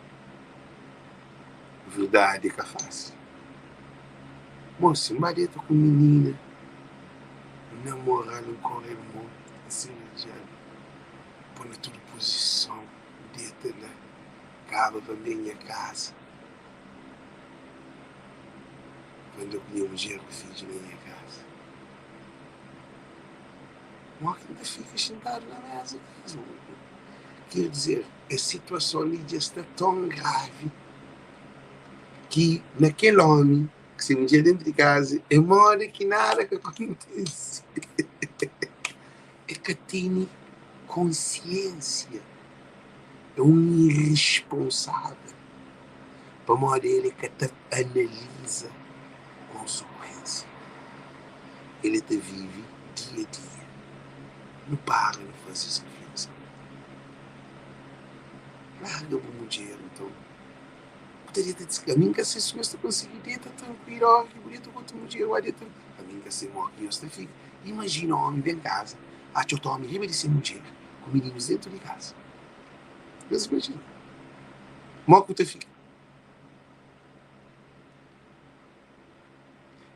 A: Verdadi é ka fásil. Mo si N ba deta ku minina, N namora-l, N kore-l mo, N sereja-l, N pô-l na tudu puzison, N deta la, kaba pa N ben nha kaza, pa N da ku nha mudjer ku fidju na nha kaza. Mo ki N ta fika xintadu na meza mesmu? Ker dizer, es situason li dja sta ton gravi ki na kel omi ku se mudjer dentu di kaza é moda ki nada ka kontise. E ka tene konsiensia, é un iresponsavel pamodi el ka ta analiza konsekuensia, el ta vive dia dia. Nu para nu faze es riflekson. Larga bu mudjer nton. Bu ta deta diskans. Ami N ka se si nhos ta konsigi deta trankuilu óra ki bu deta ku otu mudjer ô deta. Ami N ka se mó ki nhos ta fika. Imajina ómi ben kaza, atxa otu ómi riba di se mudjer ku mininus dentu di kaza. Nhos imajina mó ki bu ta fika.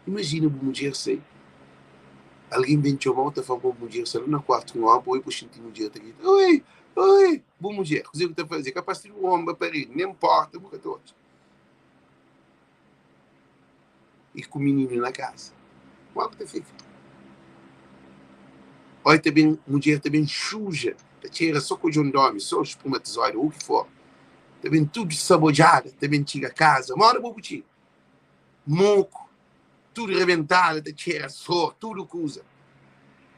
A: Imajina bu mudjer sai, algen ben txoma-u ta fla-u ma bu mudjer sta la na kuartu ku un ómi, pa oi bu xinti mudjer ta grita, Oi! Oi! Bu mudjer, kuzê bu ta faze? É kapás di bu ronba paredi, nen porta bu ka ta odja. I ku mininu na kaza, modi ki ta fika? Oi ta ben, mudjer ta ben suja, ta txera so kodjon di omi, so spermatozoide ou ki for, ta ben tudu sabodjada, ta ben txiga kaza, modi bo bu txiga? Moku, tudu rebentadu, ta txera sor, tudu kuza.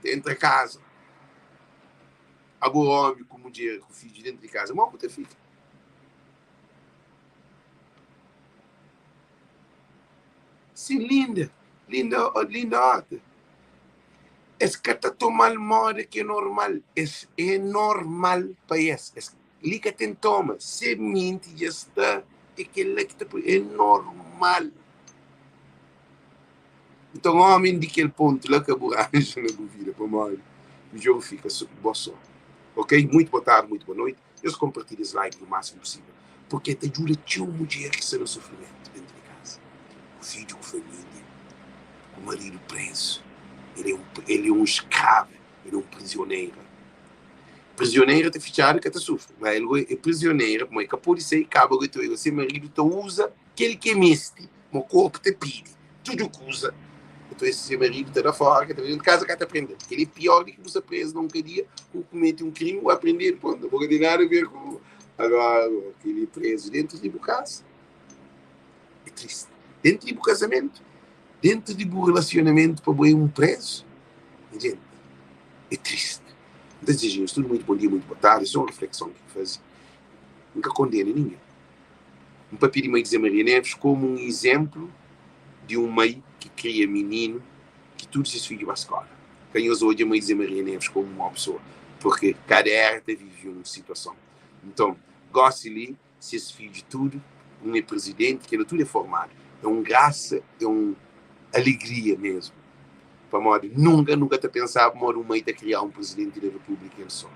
A: Ta entra kaza, abo omi ku mudjer ku fidju dentu di kaza, moku ta fika? Sin linda, linda, linda horta. Es ka ta toma-l moda ki é normal, es é normal pa es. Es li ka ten toma, se minti dja sta, é kel-la ki ta poi, é normal. Nton, ómi di kel pontu la ka bu ranja na bu vida, pamodi midjór fika bo sô. Ok? Muito boa tarde, muito boa noite. Nhos konpartilha es live lu másimu pusível, purkê ta djuda txeu mudjer ki sta na sufrimentu dentu di kaza, ku fidju, ku família, ku maridu prézu. El é un, el é un skrava, el é un prizioneira. Prizioneira ta fitxadu ka ta sufri, ma el é prizioneira pamodi el ka pode sai, kaba ku el se maridu ta uza kel ki el meste, ma korpu ta pidi tudu kuza, nton ese se maridu ta da fora, ka ta dentu kaza ka ta prende-l. Kel-li é pior di ki bu sta prezu na un kadia ku kumete un krimi, bu aprendedu, prontu, bo ka ten nada a ver ku agora kel-li prezu dentu di bu kaza. É tristi. Dentru di bu kazamentu, dentru di bu relasionamentu pa bo é un prezu. Nha jenti, é tristi. N ta dizeja nhos tudu muitu bon dia, muitu boa tardi. É só un reflekson ki N faze. N ka kondena ningen. N papia di mai di Zé Maria Neves komu un izénplu di un mai ki kria mininu ki tudu ses fidju ba skóla. Ka nhos odja mai di Zé Maria Neves komu un mau pesoa, purkê kada éra ta vive un situason. Nton, gósi li, ses fidju tudu, un é prizidenti, kel otu tudu é formadu. É un grasa, é un alegria mesmu, pamodi nunka nu ka ta pensaba modi un mai ta kriá un prizidenti di repúblika el sô.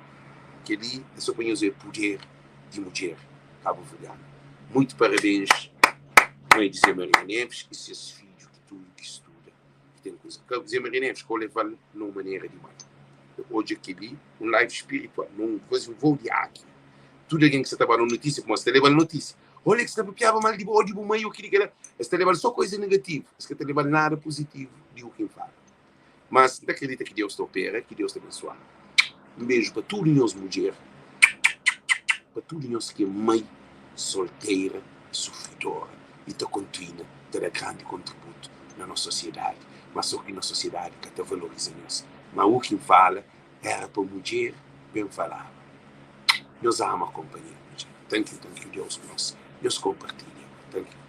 A: Kel-li é sô pa nhos odja puder di mudjer kabuverdianu. Muitu parabens mai di Zé Maria Neves i ses fidju ki tudu ki studa ki ten kuza. Ka Zé Maria Neves ka o leva-l na un manera di mal. Odja kel-li un live spiritual, na un faze un vou di águia. Tudu algen ki sta ta ba da un notísia, pamodi es ta leba-l notísia. Olha ki sta papiaba mal di bo, di bu mai, o kili kila. Es ta leba-l só kuza negativu, es ka ta leba-l nada puzitivu di u ki N fala. Mas N ta kridita ki Deus ta opera, ki Deus ta abensuá. Un beju pa tudu nhos mudjer, pa tudu nhos ki é mai solteira i sufridora i ta kontinua ta da grandi kontributu na nos sosiedadi. Mas só ki nos sosiedadi ka ta valoriza nhos. Ma u ki N fala éra pa mudjer ben falaba. Nhos ama konpanheru mudjer. Thank you, thank you Deus ku nos. Nhos konpartilha. Thank you.